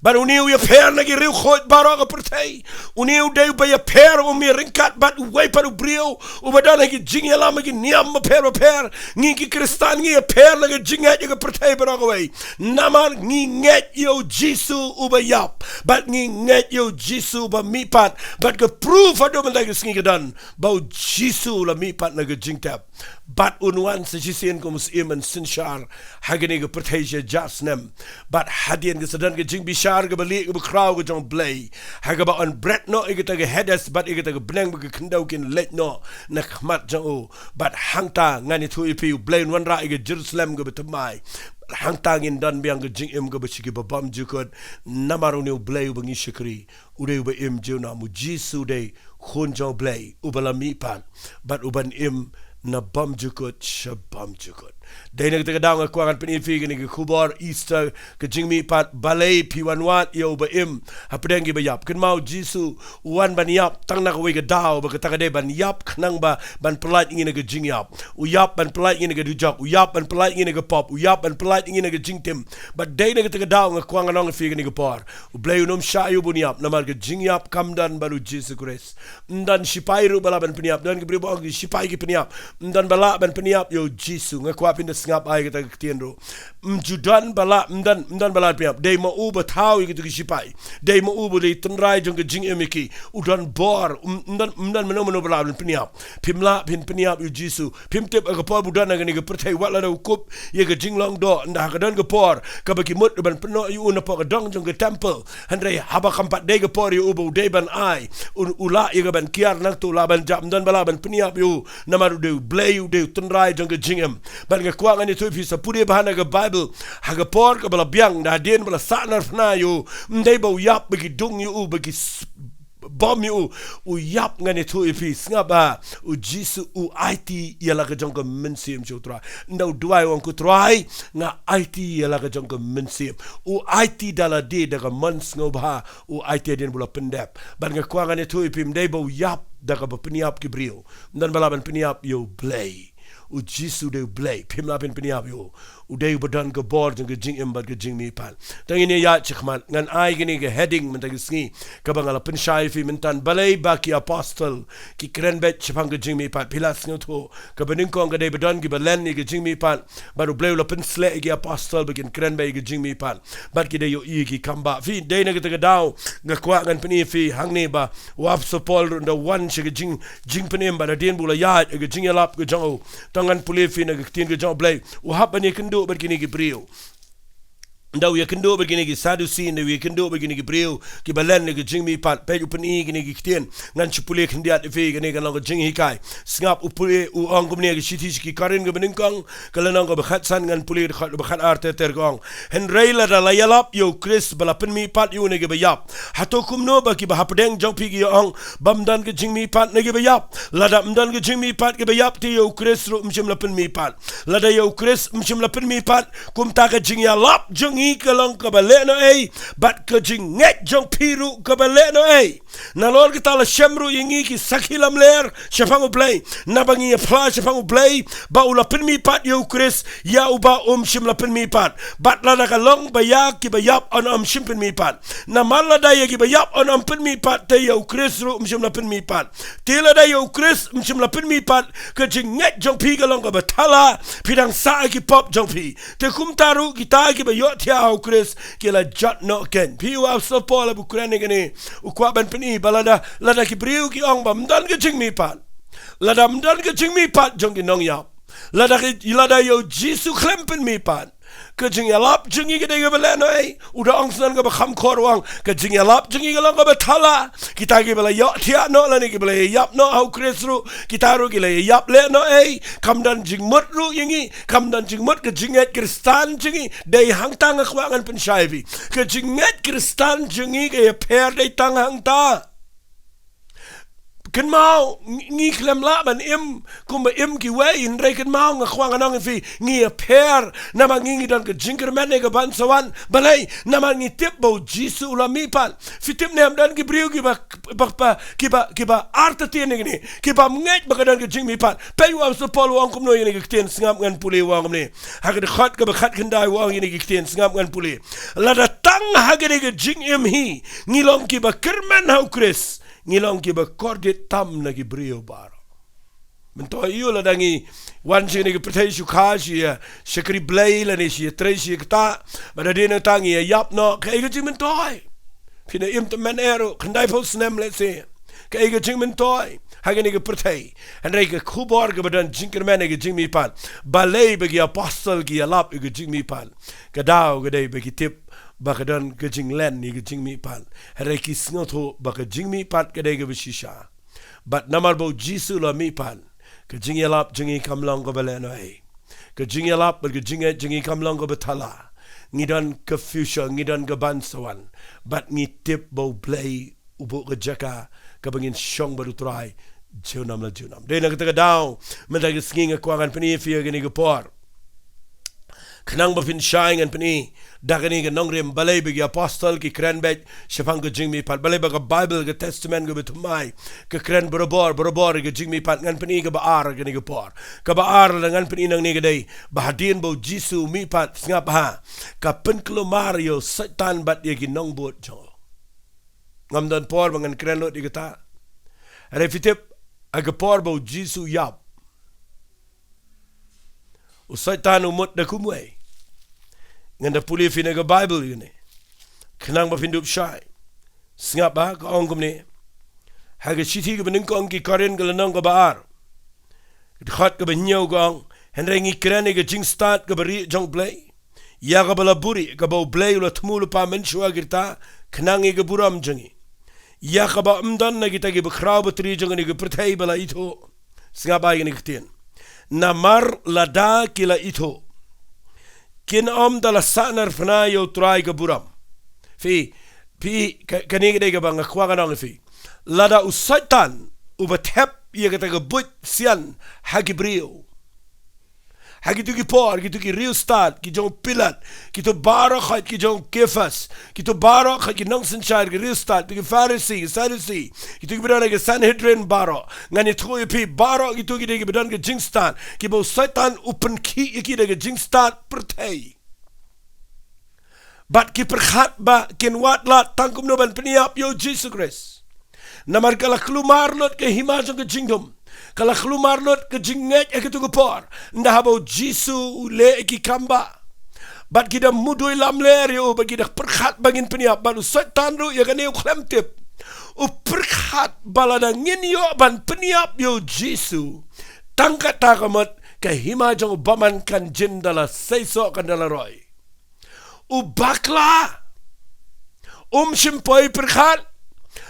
Bad une u ïapher na ki riewkhuid baroh ka pyrthei. Une u dei uba ïapher, um ïaryngkat bad uwei pat u briew uba don ha ki jingïalam ha ki niam bapher bapher. Ngi ki Khristan ngi ïapher na ki jingngeit ha ka pyrthei baroh kawei. Namar ngi ngeit ïa u Jisu uba ïap. Bad ngi ngeit ïa u Jisu uba mihpat. Bad ka proof haduh mynta ka sngi ka don ba u Jisu u la mihpat na ka jingtep. Bad un wan sa shisien kum u Syiem ban synshar ha kane ka pyrthei sha jar snem. Bad hadien ka sa don ka jingbishar kaba lieh kaba khraw ka jong u Blei, ha kaba yn bret noh ïa kata ka Hades bad ïa kata ka bneng bad ka khyndew kin leit noh na khmat jong u. Bad hangta ngan ïathuh ïa phi, u Blei un wanrah ïa ka Jerusalem kaba thymmai. Bad hangta ngin don biang ka jingim kaba sha kiba bymjukut. Namar une u Blei uba ngi shakri, u dei uba im junom. U Jisu u dei Khun jong u Blei uba la mihpat bad uban im na bymjukut sha bymjukut. Dei na kata ka daw nga kwah ngan pyni ïa phi kane ka khubor Easter, ka jingmihpat. Balei phi wan wad ïa uba im hapdeng kiba ïap? Kynmaw, u Jisu u wan ban ïap tang na kawei ka daw, ba kata ka dei ban ïap khnang ba ban pyllait ngi na ka jingïap. U ïap ban pyllait ngi na ka dujok. U ïap ban pyllait ngi na ka pop. U ïap ban pyllait ngi na ka jingtim. Bad dei na kata ka daw nga kwah ngan ong ïa phi kane ka por, u Blei un ym shah ïa u ban ïap, namar ka jingïap kam don bad u Jisu Khrist. Ym don shipai ruh ba lah ban pynïap. Don ki briew ba ong ki shipai ki pynïap. Ym don ba lah ban pynïap ïa u Jisu. Nga kwah phin da sngap ai kata ka ktien ruh. Ym ju don ba lah, ym don, ym don ba lah ban pynïap. Dei ma u ba thaw ïa kito ki shipai. Dei ma u ba dei tynrai jong ka jingim ïa ki. U don bor. Ym, ym don, ym don mano mano ba lah ban pynïap. Phim lah phin pynïap ïa u Jisu. Phim tip ha ka por ba u don ha kane ka pyrthei, wat lada u kup ïa ka jinglong doh, ynda ha ka don ka por kaba ki mut ban pynnoh ïa u napoh ka dong jong ka temple. Hynrei haba kam pat dei ka por ïa u ba u dei ban ai, u, u lah ïa ka ban kiar nangta, u lah ban jam, ym don ba lah ban pynïap ïa u, namar u dei u Blei, u dei u tynrai jong ka jingim. Bad nga kwah ngan ïathuh ïa phi, sa pule bha na ka Baibl, ha ka por kaba la biang, da hadien ba la sahnarphna ïa u, ym dei ba u ïap ba ki dung ïa u, ba ki s-, bom ïa u, u ïap. Ngan ïathuh ïa phi, sngap bha, u Jisu u aiti ïa la ka jong ka mynsiem sha u Trai. Ynda u duwai u ong, ko Trai, nga aiti ïa la ka jong ka mynsiem. U aiti da lade, da ka mon sngewbha, u aiti hadien ba u la pyndep. Bad nga kwah ngan ïathuh ïa phi, ym dei ba u ïap da kaba pynïap ki briew. Ym don ba lah ban pynïap ïa u Blei. U Jisu u dei u Blei, phim lah phin pynïap ïa u. U dei uba don ka bor jong ka jingim bad ka jingmihpat. Tang ngin ïaid shakhmat, ngan ai kane ka heading mynta ka sngi, kaba nga la pynshai ïa phi mynta, balei ba ki apostol ki kren beit shaphang ka jingmihpat. Phi la sngewthuh, kaba nyngkong ka dei ba don kiba len ïa ka jingmihpat, bad u Blei u la pynsleh ïa ki apostol ba kin kren beit ïa ka jingmihpat. Bad ki dei ïohi ïa ki kam bah. Phi, dei na kata ka daw nga kwah ngan pyni ïa phi hangne ba u Apostol Paul ruh ynda u wan sha ka jing, jingpynim, bad hadien ba u la ïaid ïa ka jingïalap ka jong u, tang ngan pule ïa phi na ka ktien ka jong u Blei, u hap ban ïakynduh bad kine ki briew. Ynda u ïakynduh bad kine ki Sadusi, ynda u ïakynduh bad kine ki briew kiba len ïa ka jingmihpat. Peit, u pyni kine ki ktien. Ngan shu pule khyndiat ïa phi, kane kan long ka jinghikai. Sngap, u pule, u ong kumne ha ka shithi sha ki Korinth kaba nyngkong, ka lynnong kaba khatsan, ngan pule dkhot ba khatar ter ter, ka ong: Hynrei lada la ïalap ïa u Khrist ba la pynmihpat ïa u na kiba ïap, hato kumno ba kiba hapdeng jong phi ki ïa ong ba ym don ka jingmihpat na kiba ïap? Lada ym don ka jingmihpat kiba ïap, te ïa u Khrist ruh ym shym la pynmihpat. Lada ïa u Khrist ym shym la pynmihpat, kumta ka jingïalap jong ngi ka long kaba lehnohei, bad ka jingngeit jong phi ruh kaba lehnohei. Nalor kata la shem ruh ïa ngi ki sakhi lamler shaphang U Blei, naba ngi ïaphla shaphang U Blei ba u la pynmihpat ïa U Khrist, ïa uba um shym la pynmihpat. Bad lada ka long ba ïa kiba ïap yn ym shym pynmihpat. Namar lada ïa kiba ïap yn ym pynmihpat, te ïa U Khrist ruh um shym la pynmihpat. Te lada ïa U Khrist um shym la pynmihpat, ka jingngeit jong phi ka long kaba thala, phi dang sah ha ki pop jong phi. Te kumta ruh kita kiba ïohthiah ha U Khrist ki la jot noh kein. Phi, u Apostol Paul haba u kren ïa kane, u kwah ban pyni ba lada, lada ki briew ki ong ba ym don ka jingmihpat, lada ym don ka jingmihpat jong ki nongïap, lada ki, lada ïa U Jisu khlem pynmihpat, ka jingïalap jong ngi ka dei kaba lehnohei. U da ong sa kaba kham khor, u ong, ka jingïalap jong ngi ka long kaba thala. Kita kiba la ïohthiah noh lane kiba la ïap noh ha U Khrist ruh, kita ruh ki la ïap lehnohei. Kam don jingmut ruh ïa ngi, kam don jingmut. Ka jingngeit Khristan jong ngi, dei hangta nga kwah ngan pynshai ïa phi. Ka jingngeit Khristan jong ngi ka ïapher dei tang hangta. Kynmaw, ngi, ngi khlem lah ban im kumba im kiwei, hynrei kynmaw, nga kwah ngan ong ïa phi, ngi ïapher namar ngi, ngi don ka jingkyrmen ïa ka ban sa wan. Balei? Namar ngi tip ba U Jisu u la mihpat. Phi tip ne em, don ki briew kiba, ba, ba, kiba, kiba artatien ïa kine, kiba ym ngeit ba ka don ka jingmihpat. Peit u Apostol Paul u ong kumno ïa kine ki ktien, sngap ngan pule, u ong kumne. Ha ka dkhot kaba khatkhyndai u ong ïa kine ki ktien, sngap ngan pule. Lada tang ha kane ka jingim hi ngi long kiba kyrmen ha U Khrist, ngi long kiba kordit tam na ki briew baroh. Myntoi ïa u, lada ngi wan sha kane ka pyrthei shu kha, shu ïa shakri Blei lane shu ïatrei shu ïakta, bad hadien nangta ngi ïa ïap noh, kaei ka jingmyntoi? Phin ïa im tymmen eh ruh, khyndaiphew snem lehse. Kaei ka jingmyntoi ha kane ka pyrthei? Hynrei ka khubor kaba don jingkyrmen ïa ka jingmihpat. Balei ba ki apostol ki ïalap ïa ka jingmihpat? Ka daw ka dei ba ki tip ba ka don ka jinglen ïa ka jingmihpat. Hynrei ki sngewthuh ba ka jingmihpat ka dei kaba shisha. Bad namar ba U Jisu u la mihpat, ka jingïalap jong ngi kam long kaba lehnohei. Ka jingïalap bad ka jingngeit jong ngi kam long kaba thala. Ngi don ka future, ngi don ka ban sa wan. Bad ngi tip ba U Blei u buh ka jaka kaba ngin shong bad U Trai junom la junom. Dei na kata ka daw, mynta ka sngi nga kwah ngan pyni ïa phi ha kane ka por, khnang ba phin shai, ngan pyni da kane ka nongrim balei ba ki apostol ki kren beit shaphang ka jingmihpat, balei ba ka Baibl, ka Testament kaba thymmai, ka kren barabor, barabor ïa ka jingmihpat. Ngan pyni kaba ar ha kane ka por. Kaba ar lada ngan pyni nangne ka dei ba hadien ba U Jisu u mihpat, sngap bha, ka pynkulmar ïa u Soitan bad ïa ki nongbud jong u. Ngam don por ba ngan kren lut ïa kata. Hynrei phi tip, ha ka por ba U Jisu u ïap, u Soitan u mut da kumwei. Ngan da pule ïa phi na ka Baibl ïa kane, khnang ba phin dup shai. Sngap bha, ka ong kumne ha ka shithi kaba nyngkong ki Korinth, ka lynnong kaba ar, ka dkhot kaba hynñiew, ka ong: Hynrei ngi kren ïa ka jingstad kaba rieh jong U Blei, ïa kaba la buhrieh, kaba U Blei u la thmu lypa mynshuwa ki rta, khnang ïa ka burom jong ngi, ïa kaba ym don na kita ki bakhraw batri jong kane ka pyrthei ba la ithuh. Sngap bha ïa kane ka ktien: Namar lada ki la ithuh, kin ym da la sahnarphna ïa U Trai ka burom. Phi, phi, ka, kane ka dei kaba nga kwah ngan ong ïa phi. Lada u Soitan uba thep ïa kata ka buit sian ha ki briew, ha kito ki por, kito ki riewstad ki jong u Pilat, kito baroh khoit ki jong u Kefas, kito baroh khoit ki nongsynshar ki riewstad, kito ki Pharisi, ki Sadusi, kito kiba don ha ka Sanhedrin baroh, ngan ïathuh ïa phi, baroh kito ki dei kiba don ka jingstad, kiba u Soitan u pynkhih ïa ki da ka jingstad pyrthei. Bad ki pyrkhat ba kin wad lad tang kumno ban pynïap ïa U Jisu Khrist. Namar ka la kulmar lut ka hima jong ka jingdum, ka la kulmar lut ka jingngeit ha kato ka por, ynda haba U Jisu u leh ïa ki kam bah. Bad ki da mudui lamler ïa u, bad ki da pyrkhat ba ngin pynïap, bad u Soitan ruh ïa kane u khlem tip. U pyrkhat ba lada ngin ïoh ban pynïap ïa U Jisu, tang kata ka mut ka hima jong u bymman kan jin da la seisoh, kan da la roi. U bakla. Um shym poi pyrkhat.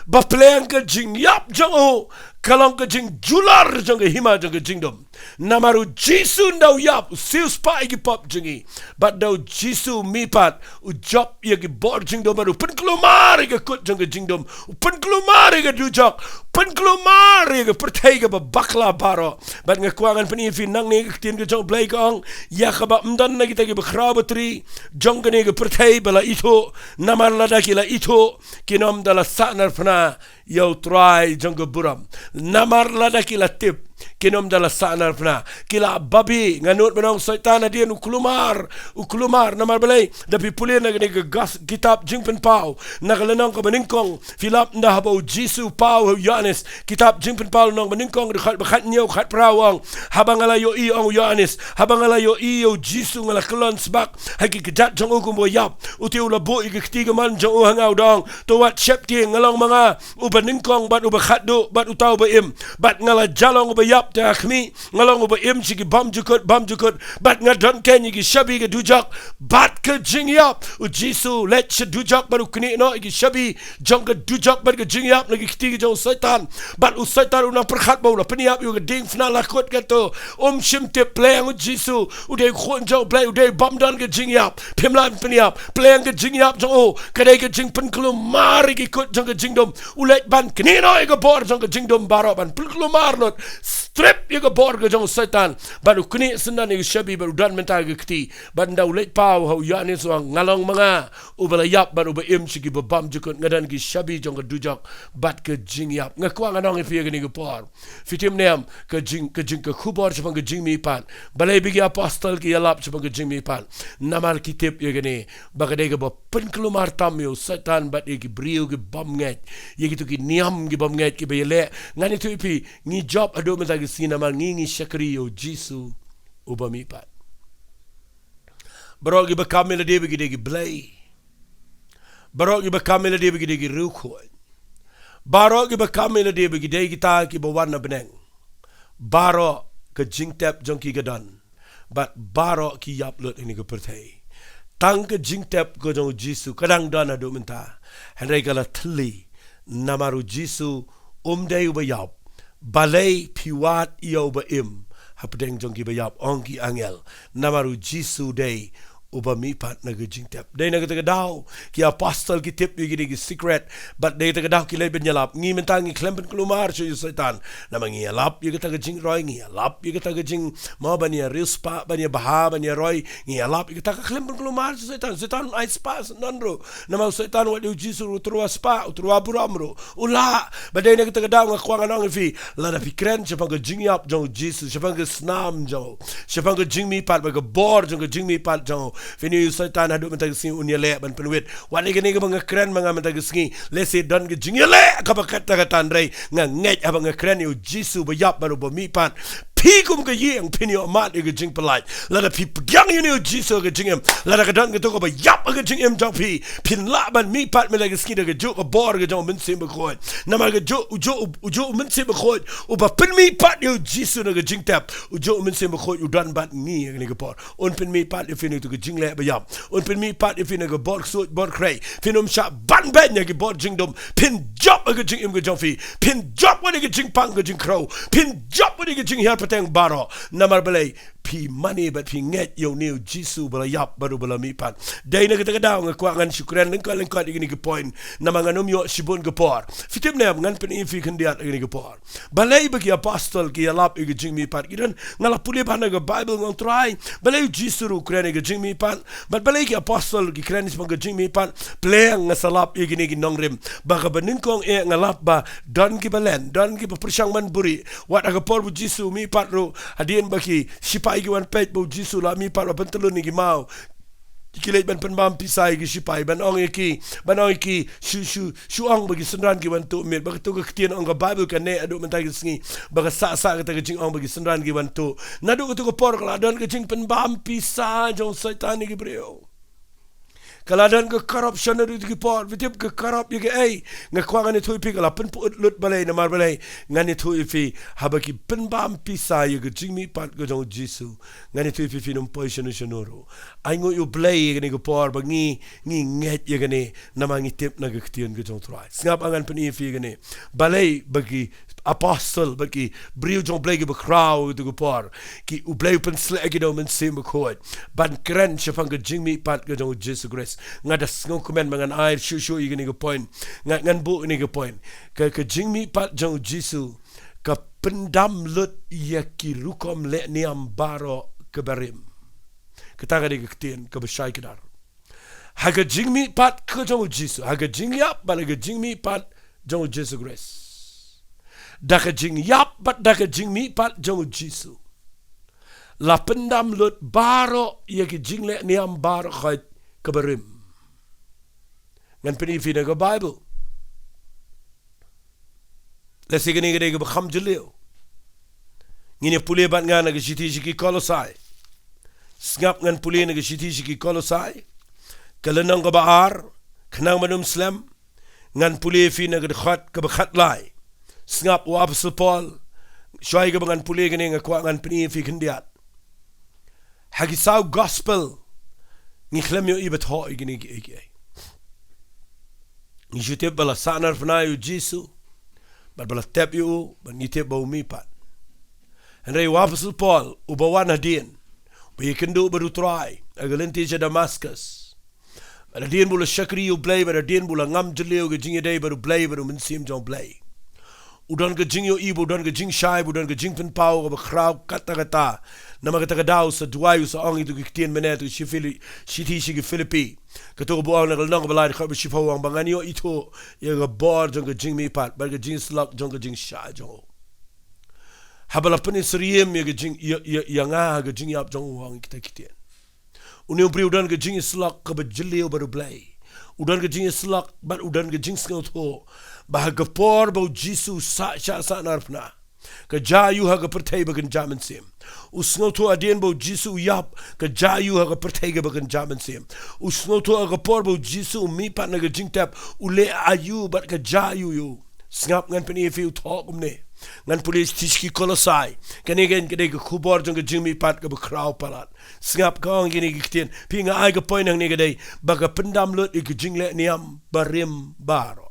Ba pleng ka jingïap jong u ka long ka jingjular jong ka hima jong ka jingdum. Namar u Jisu ynda u ïap, u siewspah ïa ki pop jong ngi. Bad ynda u Jisu u mihpat, u jop ïa ki bor jingdum, bad u pynkulmar ïa ka kut jong ka jingdum, u pynkulmar ïa ka dujok, pynkulmar ïa ka pyrthei kaba bakla baroh. Bad nga kwah ngan pyni ïa phi nangne ka ktien ka jong u Blei ka ong, ïa kaba ym don na kita kiba khraw batri jong kane ka pyrthei ba la ithuh, namar lada ki la ithuh, kin ym da la sahnarphna ïa u Trai jong ka burom. Namar lada ki la tip, kin ym da la sahnarphna. Ki la babe, nga nud ban ong Soitan hadien u kulmar, u kulmar, namar balei? Da phi pule na kane ka gas-, kitab Jingpynpaw, na ka lynnong kaba nyngkong, phi lap ynda haba u Jisu u paw ha u Ïoannis, kitab Jingpynpaw lynnong ba nyngkong, dkhot ba khathynñiew, khatphra u ong, haba nga la ïohi, ong u Ïoannis, haba nga la ïohi ïa u Jisu nga la kyllon sbak ha ki kjat jong u kumba u ïap. Uta u la buh ïa ka kti kamon jong u ha nga u da ong, to wat sheptieng, nga long ma nga uba nyngkong bad uba khatduh bad uta uba im. Bad nga la ïalong uba ïap te ha khmih, nga long uba im sha ki bymjukut bymjukut. Bad nga don kein ïa ki shabi ka dujok bad ka jingïap. U Jisu u leit sha dujok bad u knieh noh ïa ki shabi jong ka dujok bad ka jingïap na ki kti ka jong u Soitan. Bad u Soitan u nang pyrkhat ba u la pynïap ïa u ka diengphna lakut kato. Um shym tip pleng u Jisu u dei u khun jong u Blei, u dei bym don ka jingïap. Phim lah ban pynïap. Pleng ka jingïap jong u ka dei ka jingpynkulmar ïa ki kut jong ka jingdum. U leit ban knieh noh ïa ka bor jong ka jingdum baroh, ban pynkulmar lut, strip ïa ka bor ka jong u Soitan. Bad u knieh syndon ïa ka shabi bad u don mynta ka kti. Bad ynda u leit paw ha u Ïoannis u ong, nga long ma nga uba la ïap bad uba im sha ki bymjukut, nga don ki shabi jong ka dujok bad ka jingïap. Nga kwah ngan ong ïa phi ha kane ka por. Phi tip ne em, ka jing, ka jing, ka khubor shaphang ka jingmihpat. Balei ba ki apostol ki ïalap shaphang ka jingmihpat? Namar ki tip ïa kane, ba ka dei kaba pynkulmar tam ïa u Soitan bad ïa ki briew ki bymngeit, ïa kito ki niam ki bymngeit kiba ïaleh. Ngan ïathuh ïa phi, ngi jop haduh mynta ka sngi namar ngi, ngi shakri ïa u Jisu uba mihpat. Baroh kiba kam ïalade ba ki dei ki blei. Baroh kiba kam ïalade ba ki dei ki riewkhuid. Baroh kiba kam ïalade ba ki dei kita kiba wan na bneng. Baroh ka jingtep jong ki ka don. Bad baroh ki ïap lut ha kane ka pyrthei. Tang ka jingtep ka jong u Jisu ka dang don haduh mynta. Hynrei ka la thylli. Namar u Jisu um dei uba ïap. Balei phi wad ïa uba im hapdeng jong kiba ïap, ong ki angel. Namar u Jisu u dei uba mihpat na ka jingtep. Dei na kata ka daw ki apostol ki tip ïa kine ki secret. Bad dei kata ka daw ki leit ban ïalap. Ngi mynta ngi khlem pynkulmar shuh ïa u Soitan. Namar ngi ïalap ïa kata ka jingroi, ngi ïalap ïa kata ka jing, mo, ban ïa riewspah, ban ïa bha, ban ïa roi, ngi ïalap ïa kata, ka khlem pynkulmar shuh u Soitan. U Soitan un ai spah syndon ruh. Namar u Soitan wat ïa u Jisu ruh u tyrwa spah, u tyrwa burom ruh u lah. Bad dei na kata ka daw nga kwah ngan ong ïa phi, lada phi kren shaphang ka jingïap jong u Jisu, shaphang ka snam jong u, shaphang ka jingmihpat bad ka bor jong ka jingmihpat jong u, phin ïohi u Soitan haduh mynta ka sngi un ïaleh ban pynwit. Wat ïa kane kaba nga kren ma nga mynta ka sngi, lehse don ka jingïaleh kaba katta katta, hynrei nga ngeit haba nga kren ïa u Jisu ba ïap bad uba mihpat, phi kum ka ïing phin ïoh mad ïa ka jingpyllait. Lada phi pdiang ïa une u Jisu ha ka jingim, lada ka don kato kaba ïap ha ka jingim jong phi, phin lah ban mihpat mynta ka sngi da kajuh ka bor ka jong u Mynsiem Bakhuid. Namar kajuh, ujuh, ujuh u Mynsiem Bakhuid uba pynmihpat ïa u Jisu na ka jingtep. Ujuh u Mynsiem Bakhuid u don bad ngi ha kane ka por. Un pynmihpat ïa phi na kato ka jingleh ba ïap. Un pynmihpat ïa phi na ka bor ksuid bor khrei. Phin ym shah ban beiñ ïa ki bor jingdum. Phin jop ïa ka jingim ka jong phi. Phin jop ïa ka jingpang ka jingkhrew. Phin jop ïa ka jinghiar pateng baroh. Namar balei? Phi mane bad phi ngeit ïa une u Jisu ba la ïap bad uba la mihpat. Dei na kata ka daw nga kwah ngan shu kren lyngkot lyngkot ïa kine ki point. Namar ngan ym ïoh shibun ka por. Phi tip ne em, ngan pyni ïa phi khyndiat ïa kine ki por. Balei ba ki apostol ki ïalap ïa ka jingmihpat? Ki don, nga la pule bha na ka Baibl, nga ong Trai, balei u Jisu ruh u kren ïa ka jingmihpat? Bad balei ki apostol ki kren shaphang ka jingmihpat? Pleng nga sa lap ïa kine ki nongrim. Ba kaba nyngkong eh nga lap ba don kiba len, don kiba pyrshang ban buhrieh. Wat ha ka por ba u Jisu u mihpat ruh, hadien ba ki shipai ki wan peit ba u Jisu u la mihpat, la pyntyllun ïa ki maw, ki leit ban pynbam pisa ïa ki shipai, ban ong ïa ki, ban ong ïa ki, shu, shu, shu ong ba ki synran ki wan tuh miet. Ba kato ka ktien ong ka Baibl ka neh haduh mynta ka sngi, ba ka sah sah kata ka jingong ba ki synran ki wan tuh. Naduh kato ka por ka la don ka jingpynbam pisa jong u Soitan ïa ki briew. Ka la don ka corruption naduh ki por, phi tip ka corrupt ïa kaei. Nga kwah ngan ïathuh ïa phi, ka la pynput lut balei, namar balei. Ngan ïathuh ïa phi, haba ki pynbam pisa ïa ka jingmihpat ka jong u Jisu. Ngan ïathuh ïa phi, phin ym poi shano shano ruh. Ai nguh ïa u Blei ïa kane ka por ba ngi, ngi ngeit ïa kane, namar ngi tip na ka ktien ka jong u Trai. Sngap, ngan pyni ïa phi ïa kane. Balei ba ki apostle, ba ki briew jong u Blei kiba khraw ha kata ka por, ki, u Blei u pynsleh ïa ki da u Mynsiem Bakhuid ban kren shaphang ka jingmihpat ka jong u Jisu Khrist. Nga da sngewkmen ba ngan ai shuh shuh ïa kane ka point. Nga, ngan buh ïa kane ka point. Ka, ka jingmihpat jong u Jisu ka pyndam lut ïa ki rukom leh niam baroh kiba rim. Kata ka dei ka ktien kaba shai kdar. Ha ka jingmihpat ka jong u Jisu, ha ka jingïap bad ha ka jingmihpat jong u Jisu Khrist. Da ka jingïap bad da ka jingmihpat jong u Jisu, la pyndam lut baroh ïa ki jingleh niam baroh khoit kaba rim. Ngan pyni ïa phi na ka Bible. Lehse kane ka dei kaba kham jylliew. Ngin ïa pule bad nga na ka shithi sha ki Kolosai. Sngap, ngan pule na ka shithi sha ki Kolosai, ka lynnong kaba ar, khnang ban ym slem. Ngan pule ïa phi na ka dkhot kaba khatlai. Sngap, u Apostle Paul, shuwa kaba ngan pule kane, nga kwah ngan pyni ïa phi khyndiat. Ha ki saw gospel ngi khlem ïohi ba thoh ïa kine kiei kiei. Ngi shu tip ba la sahnarphna ïa u Jisu bad ba la tep ïa u, bad ngi tip ba u mihpat. Hynrei u Apostle Paul, uba wan hadien, uba ïakynduh bad u Trai ha ka lynti sha Damascus, bad hadien ba u la shakri ïa u Blei, bad hadien ba u la ngam jylliew ka jingïadei bad u Blei bad u Mynsiem jong u Blei, u don ka jingïohi, u don ka jingshai, u don ka jingpynpaw kaba khraw katta katta. Namar kata ka daw sa duwai u sa ong ïa kito ki ktien mynne, to ki Phili-, shithi sha ki Philippi. Kato kaba u ong na ka lynnong kaba lai, dkhot ba shiphew, u ong ba ngan ïoh ithuh ïa ka bor jong ka jingmihpat bad ka jingïasyllok jong ka jingshai jong u. Haba la pynsyriem ïa ka jing, ïa, ïa, ïa nga ha ka jingïap jong u, u ong ïa kita ki ktien. Une u briew u don ka jingïasyllok kaba jylliew bad u Blei. U don ka jingïasyllok bad u don ka jingsngewthuh ba ha ka por ba u Jisu u sah, shah sahnarphna, ka jia aïu ha ka pyrthei ba kynja mynsiem. U sngewthuh hadien ba u Jisu u ïap, ka jia aïu ha ka pyrthei kaba kynja mynsiem. U sngewthuh ha ka por ba u Jisu u mihpat na ka jingtep, u leh aïu bad ka jia aïu ïa u. Sngap, ngan pyni ïa phi, u thoh kumne. Ngan pule shithi sha ki Kolosai. Kane ka dei ka khubor jong ka jingmihpat kaba khraw palat. Sngap, ka ong kine ki ktien. Phi, nga ai ka point hangne ka dei ba ka pyndam lut ïa ka jingleh niam barim baroh.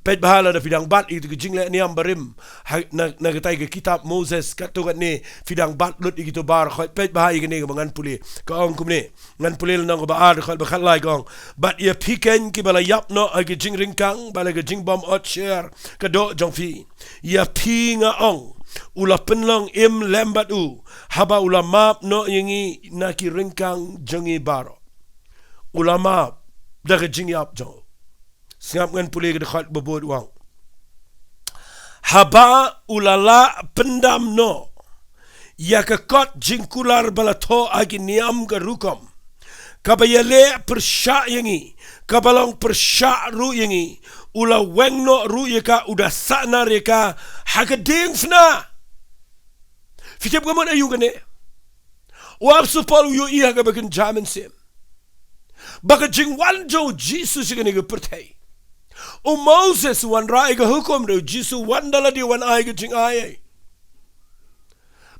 Peit bha, lada phi dang bat ïa ka jingleh niam barim ha, na, na katai ka kitab Moses, katto katne, phi dang bat lut ïa kito baroh khoit. Peit bha ïa kane kaba ngan pule. Ka ong kumne. Ngan pule lynnong kaba ar, dkhot ba khatlai, ka ong: Bad ïa phi keiñ kiba la ïap noh ha ka jingryngkang bad ha ka jingbym ot sher ka doh jong phi, ïa phi nga ong, u la pynlong im lem bad u, haba u la map noh ïa ngi na ki ryngkang jong ngi baroh. U la map da ka jingïap jong u. Sngap, ngan pule ka dkhot ba bud, u ong: Haba u la lah pyndam noh ïa ka kot jingkular ba la thoh ha ki niam ka rukom, kaba ïaleh pyrshah ïa ngi, kaba long pyrshah ruh ïa ngi, u la weng noh ruh ïa ka, u da sahnar ïa ka ha ka diengphna. Phi tip ka mut aïu kane? U Apostle Paul u ïohi ha kaba kynja mynsiem ba ka jingwan jong u Jisu sha kane ka pyrthei, u Moses u wanrah ïa ka hukum, hynrei u Jisu u wan da lade, u wan ai ka jingai.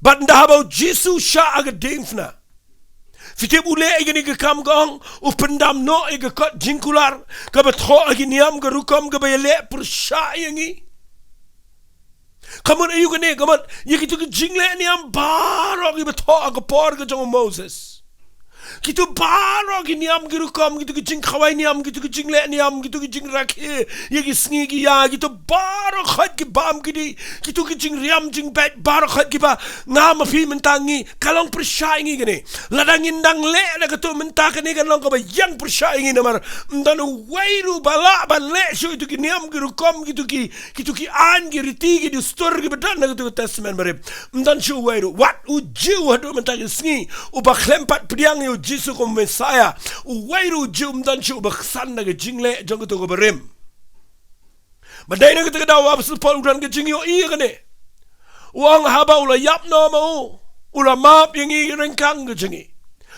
Bad ynda haba u Jisu u shah ha ka diengphna, phi tip u leh ïa kane ka kam, ka ong, u pyndam noh ïa ka kot jingkular kaba thoh ha ki niam ka rukom, kaba ïaleh pyrshah ïa ngi. Ka mut aïu kane? Ka mut ïa kito ki jingleh niam baroh kiba thoh ha ka por ka jong u Moses. Kito baroh ki niam ki rukom, kito ki jingkhawai niam, kito ki jingleh niam, kito ki jingrakhe ïa ki sngi ki ïa, kito baroh khoit ki bam ki dih, kito ki jingriam jingbeit baroh khoit kiba, nga ma phi mynta ngi, ka long pyrshah ïa ngi kane. Lada ngin dang leh da kato mynta, kane kan long kaba ïeng pyrshah ïa ngi, namar ym don uwei ruh ba lah ban leh shuh ïa kito ki niam ki rukom, kito ki, kito ki aiñ ki riti ki dustur kiba don ha kato ka Testament Barim. Ym don shuh uwei ruh. Wat u Jiw haduh mynta ka sngi uba khlem pat pdiang ïa u Jisu kum u Messiah, uwei ruh u Jiw ym don shuh uba ksan da ka jingleh jong kato kaba rim. Ba dei na kata ka daw u Apostle Paul u don ka jingïohi ïa kane. U ong haba u la ïap noh ma u, u la map ïa ngi ryngkang ka jong ngi.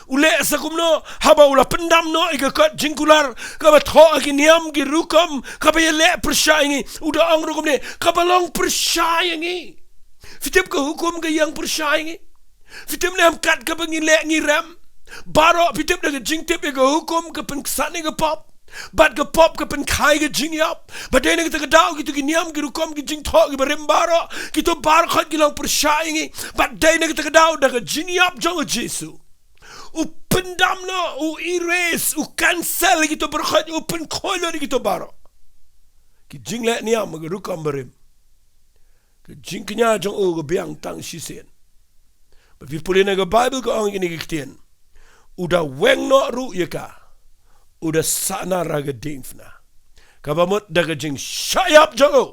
U leh sa kumno, haba u la pyndam noh ïa ka kot jingkular kaba thoh ha ki niam ki rukom kaba ïaleh pyrshah ïa ngi. U da ong ruh kumne, kaba long pyrshah ïa ngi. Phi tip ka hukum ka ïeng pyrshah ïa ngi? Phi tip ne em kat kaba ngi leh ngi rem? Baroh phi tip da ka jingtip ïa ka hukum ka pynksan ïa ka pop, bad ka pop ka pynkha ïa ka jingïap. Bad dei na kata ka daw kito ki niam ki rukom ki jingthoh kiba rim baroh, kito baroh khoit ki long pyrshah ïa ngi. Bad dei na kata ka daw da ka jingïap jong u Jisu, u pyndam noh, u erase, u cancel ïa kito baroh khoit, u pynkhoi lut ïa kito baroh ki jingleh niam ki rukom barim. Ka jingkñia jong u ka biang tang shisien. Ba phi pule na ka Baibl ka ong kine ki ktien, u da weng noh ruh ïa ka, u da sahnar ha ka diengphna. Kaba mut da ka jingshah ïap jong u,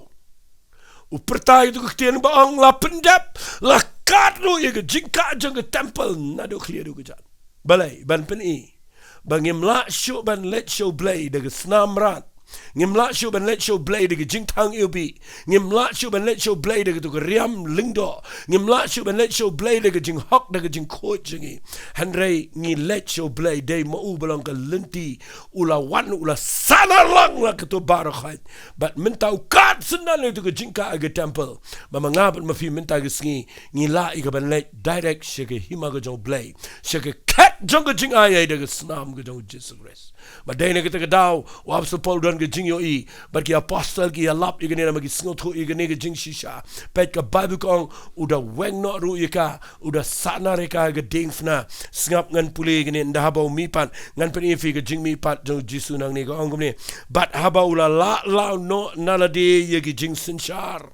u pyrta ïa kito ki ktien ba ong, la pyndep, la kad ruh ïa ka jingkah jong ka templ naduh khlieh haduh kjat. Balei? Ban pyni ba ngim lah shuh ban leit sha u Blei da ka snam mrad. Ngim lah shuh ban leit sha u Blei da ka jingthang iwbih. Ngim lah shuh ban leit sha u Blei da kato ka riam lyngdoh. Ngim lah shuh ban leit sha u Blei da ka jinghok, da ka jingkhuid jong ngi. Hynrei ngi leit sha u Blei dei ma u ba long ka lynti. U la wan, u la sahnar lang la kato baroh khoit. Bad mynta u kad syndon ïa kato ka jingkah ha ka templ. Ba ma nga bad ma phi mynta ka sngi ngi lah ïa ka ban leit direct sha ka hima ka jong u Blei, sha ka khet jong ka jingai ei da ka snam ka jong u Jisu Khrist. Ba dei na kata ka daw u Apostol Paul u don ka jingïohi, bad ki apostol ki ïalap ïa kane namar ki sngewthuh ïa kane ka jingshisha. Peit ka Baibl ka ong, u da weng noh ruh ïa ka, u da sahnar ïa ka ha ka diengphna. Sngap, ngan pule ïa kane, ynda haba u mihpat, ngan pyni ïa phi ka jingmihpat jong u Jisu nangne, ka ong kumne. Bad haba u la lah law noh na lade ïa ki jingsynshar.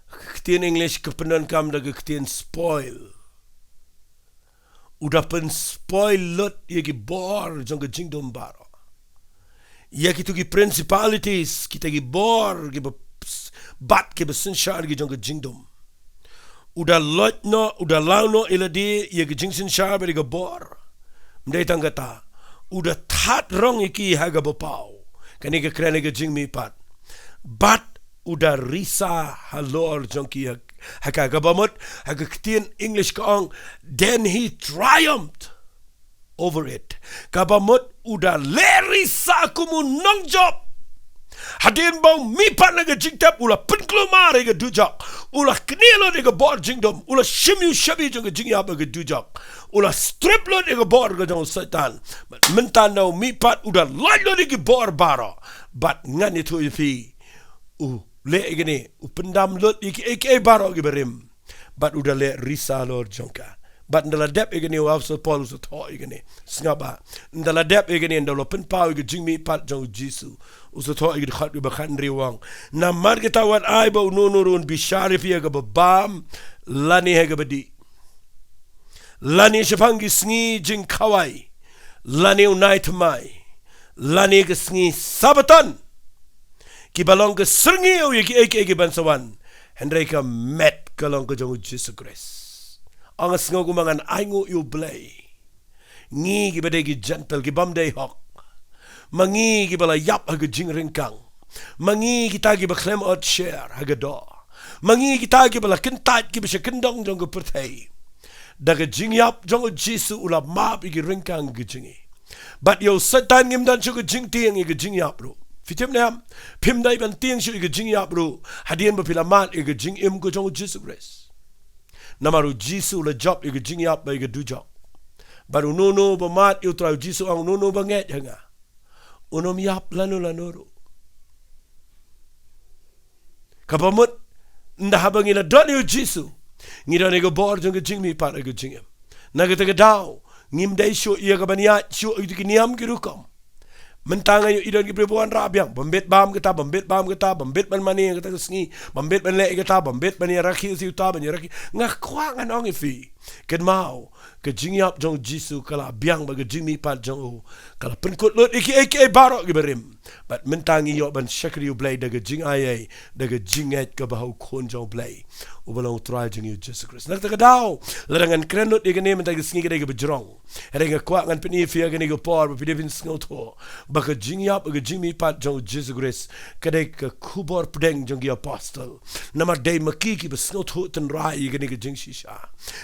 Ka ktien English ka pyndonkam da ka ktien spoil. U da pynspoil lut ïa ki bor jong ka jingdum baroh. Ïa kito ki principalities, kita ki bor kiba bat kiba synshar ki jong ka jingdum. U da loit noh, u da law noh ïa lade ïa ka jingsynshar bad ïa ka bor. Ym dei tang kata, u da thad rong ïa ki ha kaba paw. Kane ka kren ïa ka jingmihpat. Bad u da risa halor jong ki ha, ha ka, kaba mut ha ka ktien English ka ong, then he triumphed over it. Kaba mut u da leh risa kum u nongjop. Hadien ba u mihpat na ka jingtep, u la pynkulmar ïa ka dujok. U la knieh lut ïa ka bor jingdum. U la shim ïa u shabi jong ka jingïap ha ka dujok. U la strip lut ïa ka bor ka jong u Soitan. Mynta ynda u mihpat u da loit lut ïa ki bor baroh. Bad ngan ïathuh ïa phi, u leh ïa kane, u pyndam lut ïa kiei kiei baroh kiba rim. Bad u da leh risa halor jong ka. Bad ynda la dep ïa kane u Apostol Paul u sa thoh ïa kane. Sngap ba, ynda la dep ïa kane, ynda u la pynpaw ïa ka jingmihpat jong u Jisu, u sa thoh ïa ka dkhot kaba khathynriew, u ong, namar kata wat ai ba uno uno ruh un bishar ïa phi ha kaba bam, lane ha kaba dih, lane shaphang ki sngi jingkhawai, lane u nai thymmai, lane ka sngi Sabbaton. Kiba long ka syrngiew ïa kiei kiei kiban sa wan, hynrei ka met ka long ka jong u Jisu Khrist. Ong, nga sngew kumba ngan ainguh ïa u Blei. Ngi kiba dei ki Jentil, ki bym dei hok. Ma ngi kiba la ïap ha ka jingryngkang. Ma ngi kita kiba khlem ot sher ha ka doh. Ma ngi kita kiba la kyntait, kiba sha kyndong jong ka pyrthei. Da ka jingïap jong u Jisu u la map ïa ki ryngkang ka jong ngi. Bad ïa u Soitan ngim don shuh ka jingtieng ïa ka jingïap ruh. Phi tip ne em? Phim dei ban tieng shuh ïa ka jingïap ruh hadien ba phi la mad ïa ka jingim ka jong u Jisu Khrist. Namar u Jisu u la jop ïa ka jingïap bad ïa ka dujok. Bad uno uno ba mad ïa u Trai, u Jisu u ong, uno uno ba ngeit ha nga, un ym ïap lano lano ruh. Kaba mut, ynda haba ngi la don ïa u Jisu, ngi don ïa ka bor jong ka jingmihpat ha ka jingim. Na kata ka daw, ngim dei shuh ïa kaban ïaid shuh ïa ki niam ki rukom. Mynta nga ïohi don ki briew ba wanrah biang, bym bit bam kata, bym bit bam kata, bym bit ban mane kata ka sngi, bym bit ban leh kata, bym bit ban ïarakhe sha uta, ban ïarakhe. Nga kwah ngan ong ïa phi, kynmaw, ka jingïap jong u Jisu ka la biang bad ka jingmihpat jong u, ka la pynkut lut ïa kiei kiei baroh kiba rim. Bad mynta ngi ïoh ban shakri ïa u Blei da ka jingai ei, da ka jingngeit kaba ha u Khun jong u Blei, uba long u Trai jong ngi u Jisu Khrist. Na kata ka daw, lada ngan kren lut ïa kane mynta ka sngi, ka dei kaba jrong. Hynrei nga kwah ngan pyni ïa phi ha kane ka por ba phi dei ban sngewthuh ba ka jingïap, ka jingmihpat jong u Jisu Khrist ka dei ka khubor pdeng jong ki apostol. Namar dei ma ki kiba sngewthuh tynrai ïa kane ka jingshisha.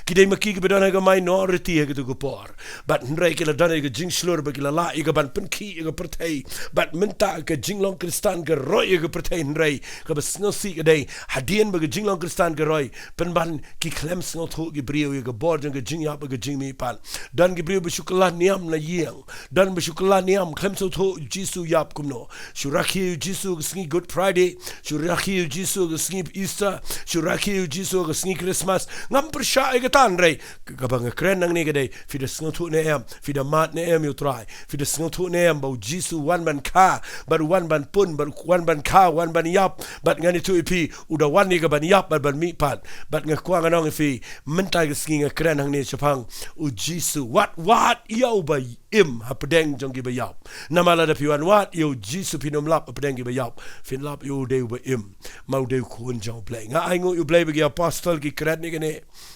Ki dei ma ki kiba don ha ka minority ha katu ka por. Bad hynrei ki la don ïa ka jingshlur ba ki la lah ïa ka ban pynkhih ïa ka pyrthei. Bad mynta ka jinglong Khristan ka roi ïa ka pyrthei hynrei kaba sngewsih ka dei hadien ba ka jinglong Khristan ka roi, pynban ki khlem sngewthuh ki briew ïa ka bor jong ka jingïap bad ka jingmihpat. Don ki briew ba shu kylla niam na ïing. Don ba shu kylla niam, khlem sngewthuh Jisu ïap kumno. Shu rakhe ïa u Jisu ka sngi Good Friday, shu rakhe ïa u Jisu ka sngi Easter, shu rakhe ïa u Jisu ka sngi Christmas. Ngam pyrshah ïa kata hynrei kaba nga kren nangne ka dei, phi da sngewthuh ne em, phi da mad ne em ïa u Trai, phi da sngewthuh ne em ba u Jisu u wan ban kha, bad u wan ban pun, bad u wan ban kha, u wan ban ïap, bad ngan ïathuh ïa phi, u da wan ïa ka ban ïap bad ban mihpat. Bad nga kwah ngan ong ïa phi, mynta ka sngi nga kren hangne shaphang u Jisu. Wat, wat ïa uba im hapdeng jong kiba ïap. Namar lada phi wan wad ïa u Jisu phin ym lap hapdeng kiba ïap, phin lap ïa u dei uba im, ma u dei u Khun jong u Blei. Nga ainguh ïa u Blei ba ki apostol ki kren ïa kane.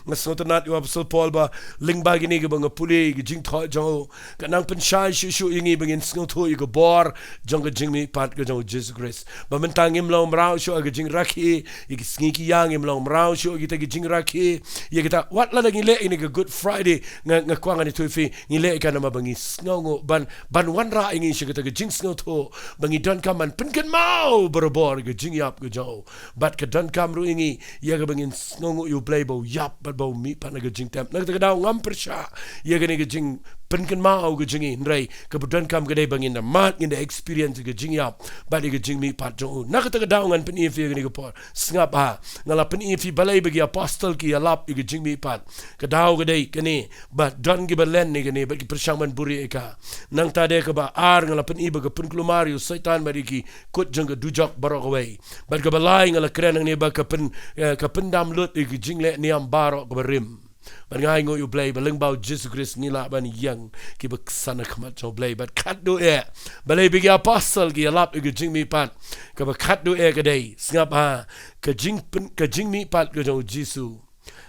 Nga sngewtynnat ïa u apostol Paul ba lyngba kine kiba nga pule ki jingthoh jong u, ka nang pynshai shuh shuh ïa ngi ba ngin sngewthuh ïa ka bor jong ka jingmihpat ka jong u Jisu Khrist. Ba mynta ngim long mraw shuh ha ka jingrakhe ïa ki sngi ki ïa, ngim long mraw shuh kita ki jingrakhe ïa kita. Wat lada ngi leh ïa kane ka Good Friday, nga, nga kwah ngan ïathuh ïa phi, ngi leh ïa ka namar ba ngi sngewnguh ban, ban wanrah ïa ngi sha kata ka jingsngewthuh ba ngi donkam ban pynkynmaw barabor ka jingïap ka jong u. Bad ka donkam ruh ïa ngi ïa kaba ngin sngewnguh ïa u Blei ba u ïap bad ba u mihpat na ka jingtep. Na kata ka daw ngam pyrshah ïa kane ka jingpynkynmaw ka jong ngi, hynrei kaba donkam ka dei ba ngin da mad, ngin da experience ka jingïap bad ïa ka jingmihpat jong u. Na kata ka daw ngan pyni ïa phi ïa kane ka por. Sngap ha, nga la pyni ïa phi balei ba ki apostol ki ïalap ïa ka jingmihpat. Ka daw ka dei kane, ba don kiba len ïa kane, bad ki pyrshang ban buhrieh ïa ka. Nangta de kaba ar nga la pyni ba ka pynkulmar ïa u Soitan bad ïa ki kut jong ka dujok baroh kawei. Bad kaba lai nga la kren hangne ba ka pyn, eh, ka pyndam lut ïa ki jingleh niam baroh kaba rim. Bad nga ainguh ïa u Blei ba lyngba u Jisu Khrist ngi lah ban ïeng kiba ksan ha khmat jong u Blei. Bad khatduh eh, balei ba ki apostol ki ïalap ïa ka jingmihpat. Kaba khatduh eh ka dei, sngap ha, ka jingpyn, ka jingmihpat ka jong u Jisu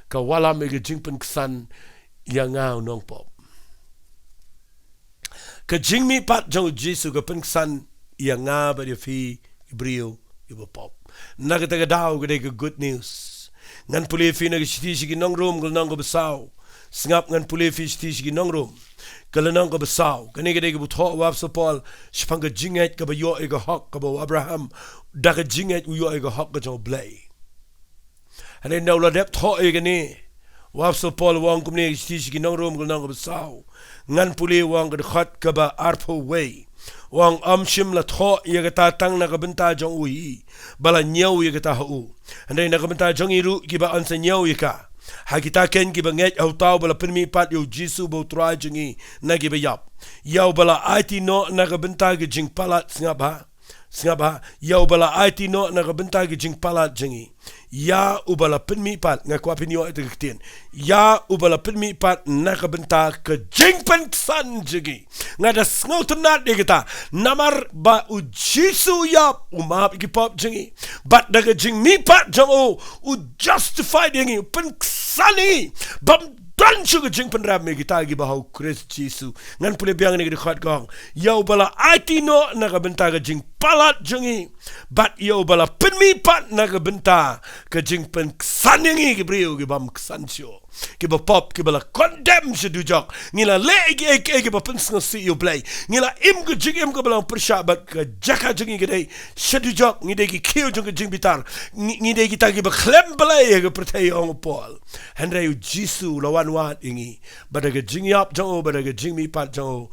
ka wallam ïa ka jingpynksan ïa nga u nongpop. Ka jingmihpat jong u Jisu ka pynksan ïa nga bad ïa phi ki briew kiba pop. Na kata ka daw ka dei ka good news. Ngan pule ïa phi na ka shithi sha ki nong Rom ka lynnong kaba saw. Sngap, ngan pule ïa phi shithi sha ki nong Rom ka lynnong kaba saw. Kane ka dei kaba thoh u apostol Paul shaphang ka jingngeit kaba ïoh ïa ka hok kaba u Abraham da ka jingngeit u ïoh ïa ka hok ka jong u Blei. Hynrei nda u la dep thoh ïa kane, u apostol Paul u ong kumne, shithi sha ki nong Rom ka lynnong kaba saw. Ngan pule, u ong ka dkhot kaba arphew wei. U ong, ym shym la thoh ïa kata tang na ka bynta jong u hi ba la ñiew ïa kata ha u, hynrei na ka bynta jong ngi ruh kiba yn sa ñiew ïa ka, ha kita ken kiba ngeit ha uta uba la pynmihpat ïa u Jisu ba u Trai jong ngi na kiba ïap. Ïa uba la aiti noh na ka bynta ka jingpalat, sngap ha. Sngap ha, ïa uba la aiti noh na ka bynta ka jingpalat jong ngi. Ïa uba la pynmihpat, nga kwah phin ïoh ïa kata ka ktien. Ïa uba la pynmihpat na ka bynta ka jingpynksan jong ngi. Nga da sngewtynnat ïa kata. Namar ba u Jisu u ïap, u map ïa ki pop jong ngi. Bad da ka jingmihpat jong u, u justified ïa ngi, u pynksan ïa ngi. Bym don shuh ka jingpynrem ïa kita kiba ha u Khrist Jisu. Ngan pule biang ïa kane ka dkhot, ka ong, ïa uba la aiti noh na ka bynta ka jingpalat jong ngi, bad ïa uba la pynmihpat na ka bynta ka jingpynksan ïa ngi ki briew kiba ym ksan shuh, kiba pop, kiba la condemn sha dujok. Ngi la leh ïa kiei kiei kiba pynsngewsih ïa u Blei. Ngi la im ka jingim kaba long pyrshah, bad ka jaka jong ngi ka dei sha dujok. Ngi dei ki khiew jong ka jingbitar. Ngi, ngi dei kita kiba khlem Blei ha ka pyrthei, ong u Paul. Hynrei u Jisu u la wan wad ïa ngi. Bad da ka jingïap jong u, bad da ka jingmihpat jong u,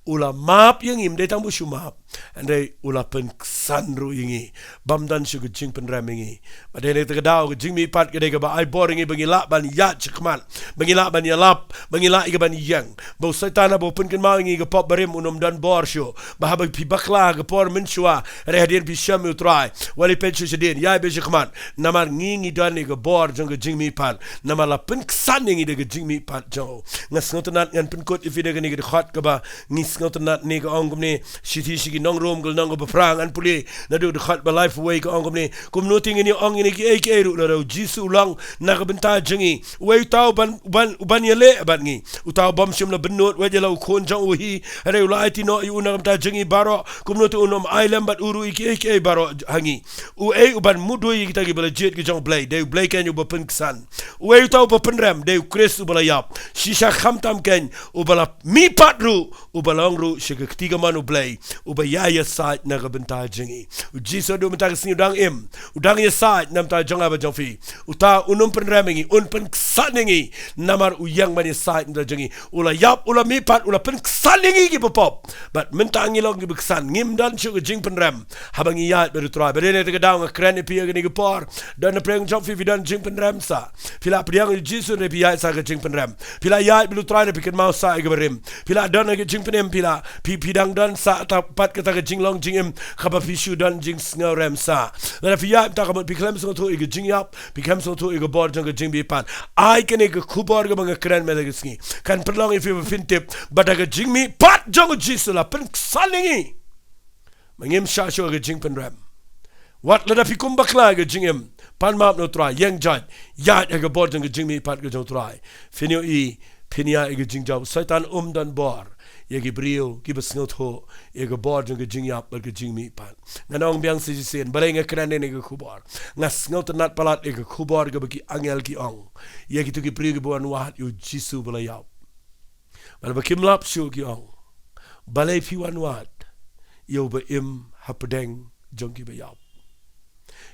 u la map ïa ngi, ym dei tang ba u shu map, hynrei u la pynksan ruh ïa ngi. Bym don shuh ka jingpynrem ïa ngi. Bad dei na kata ka daw ka jingmihpat ka dei kaba ai bor ïa ngi ba ngi lah ban ïaid shakhmat, ba ngi lah ban ïalap, ba ngi lah ïa ka ban ïeng. Ba u Soitan haba u pynkynmaw ïa ngi ka pop barim, un ym don bor shuh. Ba haba phi bakla ha ka por mynshuwa, hynrei hadien phi shem ïa u Trai, wat leit peit shuh shadien, ïaid beit shakhmat. Namar ngi ngi don ïa ka bor jong ka jingmihpat. Namar la pynksan ïa ngi da ka jingmihpat jong u. Nga sngewtynnat ngan pynkut ïa phi da kane ka dkhot kaba ngi sngewtynnat ne, ka ong kumne, shithi sha ki Nong Rom ka lynnong kaba phra, ngan pule naduh dkhot ba laiphew wei, ka ong kumne: Kumno te ngin ïa ong ïa kine kiei kiei ruh lada u Jisu u long na ka bynta jong ngi? Uei uta uban, uban, uban ïaleh bad ngi? Uta u bym shym la bynnud, wat ïa la u Khun jong u hi, hynrei u la aiti noh ïa u na ka bynta jong ngi baroh. Kumno te un ym ai lem bad u ruh ïa kiei kiei baroh ha ngi? Uei uban mudui ïa kita kiba la jied ki jong U Blei? Dei U Blei keiñ uba pynksan. Uei uta uba pynrem? Dei U Khrist uba la ïap. Shisha khamtam keiñ, uba la mihpat ruh, uba long ruh sha ka kti kamon U Blei, uba ïai ïasaid na ka bynta jong ngi. U Jisu haduh mynta ka sngi u dang im, u dang ïasaid na ka bynta jong nga bad jong phi. Uta un ym pynrem ïa ngi, un pynksan ïa ngi, namar u ïeng ban ïasaid na ka bynta jong ngi. U la ïap, u la mihpat, u la pynksan ïa ngi kiba pop. Bad mynta ngi long kiba ksan, ngim don shuh ka jingpynrem haba ngi ïaid bad U Trai. Bad ha kane ka daw nga kren ïa phi ha kane ka por. Don na pdeng jong phi, phi don jingpynrem sa. Phi la pdiang ïa U Jisu, hynrei phi ïaid sa ka jingpynrem. Phi la ïaid bad U Trai, hynrei phi kynmaw sa ïa ka barim. Phi la don ha ka jingpynim, phi la, phi, phi dang don sa pat kata ka jinglong jingim kaba phi shu don jingsngewrem sa. Lada phi ïaid mynta ka mut, phi khlem sngewthuh ïa ka jingïap, phi khlem sngewthuh ïa ka bor jong ka jingmihpat, ai kane ka khubor kaba nga kren mynta ka sngi kan pynlong ïa phi ba phin tip ba da ka jingmihpat jong U Jisu la pynksan ïa ngi. Ma ngim shah shuh ha ka jingpynrem. Wat lada phi kum bakla ha ka jingim, pan map na U Trai, ïeng jait, ïaid ha ka bor jong ka jingmihpat ka jong U Trai. Phin ïohi, phin ïaid ha ka jingjop. Soitan um don bor ïa ki briew kiba sngewthuh ïa ka bor jong ka jingïap bad ka jingmihpat. Ngan ong biang sa shisien, balei nga kren ïa kane ka khubor? Nga sngewtynnat palat ïa ka khubor kaba ki angel ki ong ïa kito ki briew kiba wan wad ïa U Jisu ba la ïap. Bad ba kim lap shuh ki ong: Balei phi wan wad ïa uba im hapdeng jong kiba ïap?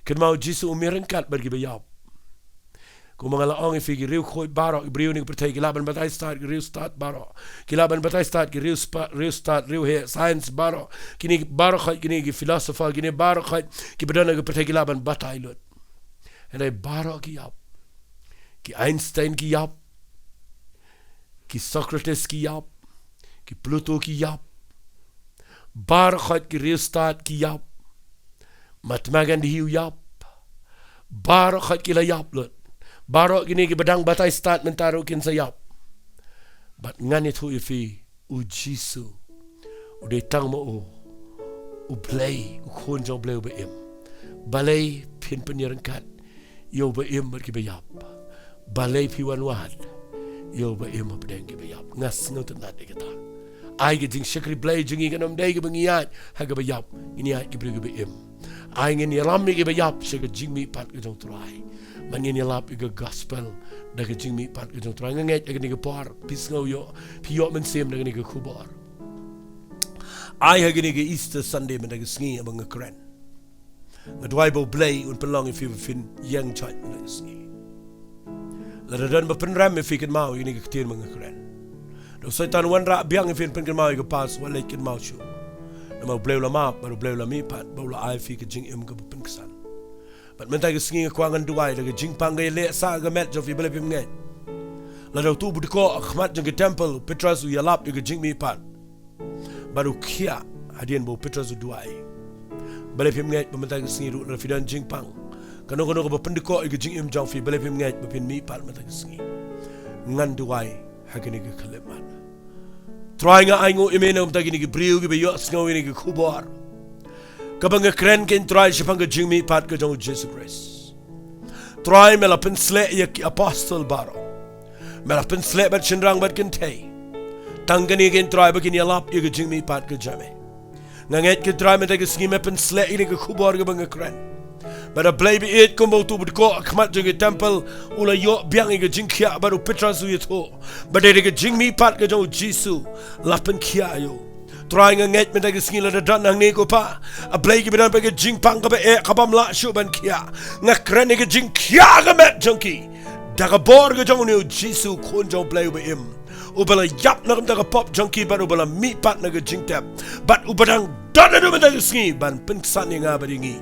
Kynmaw, U Jisu um ïaryngkat bad kiba ïap. Kumba nga la ong ïa phi, ki riewkhuid baroh, ki briew ne ki pyrthei, ki lah ban batai stad ki riewstad baroh. Ki lah ban batai stad ki riewspa-, riewstad, riewheh, science baroh. Kine baroh khoit, kine ki philosopher, kine baroh khoit kiba don ha ka pyrthei, ki lah ban batai lut. Hynrei baroh ki ïap. Ki Einstein ki ïap. Ki Socrates ki ïap. Ki Plato ki ïap. Baroh khoit ki riewstad ki ïap. Mahatma Gandhi u ïap. Baroh khoit ki la ïap lut. Baroh kine kiba dang batai stad mynta ruh kin sa ïap. Bad ngan ïathuh ïa phi, U Jisu u dei tang ma u U Blei, U Khun jong U Blei uba im. Balei phin pynïaryngkat ïa uba im bad kiba ïap? Balei phi wan wad ïa uba im hapdeng kiba ïap? Nga sngewtynnat ïa kata. Ai ka jingshakri Blei jong ngi kan ym dei kaba ngi ïaid ha kaba ïap, ngin ïaid ki briew kiba im. Ai ngin ïalam ïa kiba ïap sha ka jingmihpat ka jong U Trai. Bad ngin ïalap ïa ka gospel da ka jingmihpat ka jong U Trai. Nga ngeit ha kane ka por phi sngew ïoh, phi ïoh mynsiem da kane ka khubor. Ai ha kane ka Easter Sunday mynta ka sngi haba nga kren, nga duwai ba U Blei un pynlong ïa phi ba phin ïeng jait mynta ka sngi. Lada don ba pynrem ïa phi, kynmaw ïa kane ka ktien ba nga kren. Da u Soitan wanrah biang ïa phi, pynkynmaw ïa ka past, wat leit kynmaw shuh. Namar U Blei u la map bad U Blei u la mihpat bad u la ai ïa phi ka jingim kaba pynksan. Bad mynta ka sngi nga kwah ngan duwai, da ka jingpang ka ïaleh sah ha ka met jong phi, balei phim ngeit? Lada uto u ba dkoh ha khmat jong ka temple, u Petros u ïalap ïa ka jingmihpat bad u khiah hadien ba u Petros u duwai. Balei phim ngeit ba mynta ka sngi ruh lada phi don jingpang, kano kano kaba pyndkoh ïa ka jingim jong phi, balei phim ngeit ba phin mihpat mynta ka sngi? Ngan duwai ha kane ka khyllipmat. Trai, nga ainguh ïa me na ka bynta kine ki briew kiba ïohsngew ïa kane ka khubor kaba nga kren, keiñ Trai, shaphang ka jingmihpat ka jong U Jisu Khrist. Trai, me la pynsleh ïa ki apostol baroh. Me la pynsleh bad shynrang bad kynthei. Tang kane keiñ Trai ba kin ïalap ïa ka jingmihpat ka jong me. Nga ngeit keiñ Trai mynta ka sngi me pynsleh ïa kane ka khubor kaba nga kren. Bad A Blei ba ïeit, kumba uto u ba dkoh ha khmat jong ka temple u la ïoh biang ïa ka jingkhiah bad u Petros u ïathuh ba dei da ka jingmihpat ka jong U Jisu la pynkhiah ïa u. Trai, nga ngeit mynta ka sngi lada don hangne ko Pa, A Blei, kiba don pat ka jingpang kaba eh, kabym lah shuh ban khiah, nga kren ïa ka jingkhiah ha ka met jong ki da ka bor ka jong une U Jisu, Khun jong U Blei uba im, uba la ïap na ka bynta ka pop jong ki bad uba la mihpat na ka jingtep bad uba dang don haduh mynta ka sngi ban pynksan ïa nga bad ïa ngi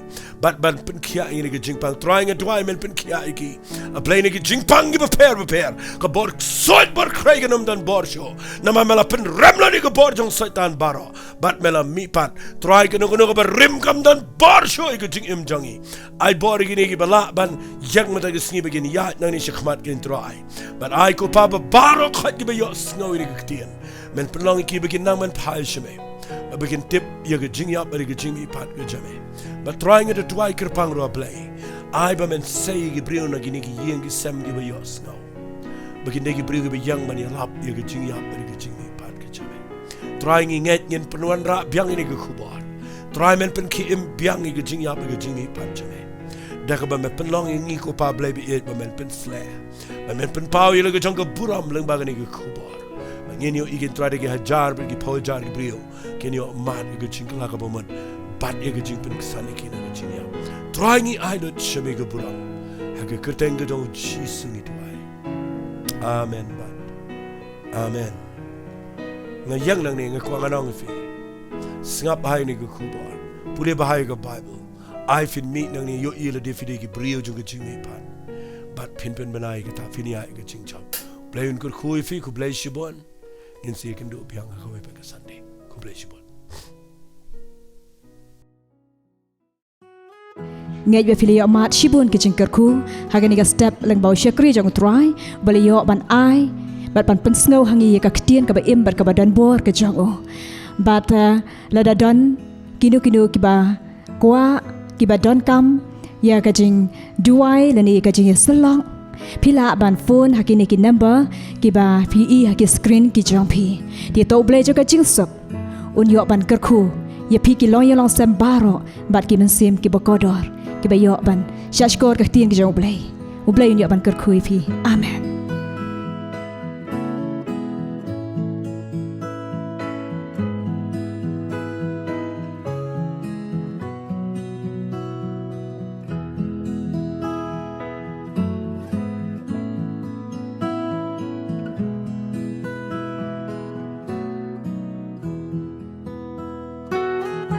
bad ban pynkhiah ïa ngi na ka jingpang. Trai, nga duwai men pynkhiah ïa ki, A Blei, na ki jingpang kiba pher bapher. Ka bor ksuid bor khrei kan ym don bor shuh, namar me la pynrem lut ïa ka bor jong u Soitan baroh bad me la mihpat. Trai, kano kano kaba rim kam don bor shuh ïa ka jingim jong ngi. Ai bor ïa kine kiba lah ban ïeng mynta ka sngi ba kin ïaid nangne sha khmat, keiñ Trai. Bad ai ko Pa ba baroh khoit kiba ïohsngew ïa kane ka ktien, men pynlong ïa ki ba kin nang ban phai sha me. Ba kin tip ïa ka jingïap bad ïa ka jingmihpat ka jong me. Bad Trai nga da duwai kyrpang ruh Blei, ai ba men sei ïa ki briew na kine ki ïing ki sem kiba ïohsngew, ba kin dei ki briew kiba ïeng ban ïalap ïa ka jingïap bad ïa ka jingmihpat ka jong me. Trai ngi ngeit ngin pynwanrah biang ïa kane ka khubor. Trai men pynkhie im biang ïa ka jingïap ïa ka jingmihpat jong me. Da kaba men pynlong ïa ngi ko Pa Blei ba ïeit ba men pynsleh, ba men pynpaw ïa la ka jong ka burom lyngba kane ka khubor. Ba ngin ïohi kin Trai da ki hajar bad ki phew hajar ki briew kin ïoh mad ïa ka jingkylla kaba mut bad ïa ka jingpynksan ïa ki na ka jingïap. Trai ngi ai lut sha me ka burom. Ha ka kyrteng ka jong U Jisu ngi duwai. Amen bad amen. Nga ïeng nangne nga kwah ngan ong ïa phi, sngap bha ïa kane ka khubor, pule bha ïa ka Bible. Ai phin mih nangne ïohi lada phi dei ki briew jong ka jingmihpat bad phin pynbna ïa kata, phin ïaid ïa ka jingjop. Blei un kyrkhu ïa phi, khublei shibun. Ngin sa ïakynduh biang ha kawei pat ka Sunday. Khublei shibun. Ngeit ba phi la ïoh mad shibun ka jingkyrkhu ha kane ka step lyngba u shakri jong U Trai ba la ïoh ban ai bad ban pynsngew ha ngi ïa ka ktien kaba im bad kaba don bor ka jong u. Bad, eh, lada don kino kino kiba kwah, kiba donkam ïa ka jingduwai lane ïa ka jingïasyllok, phi lah ban phone ha kine ki number kiba phi i ha ki screen ki jong phi. Te to U Blei jong ka jingsuk un ïoh ban kyrkhu ïa phi ki longïing longsem baroh bad ki mynsiem kiba kordor kiba ïoh ban shahshkor ka ktien ka jong U Blei. U Blei un ïoh ban kyrkhu ïa phi. Amen.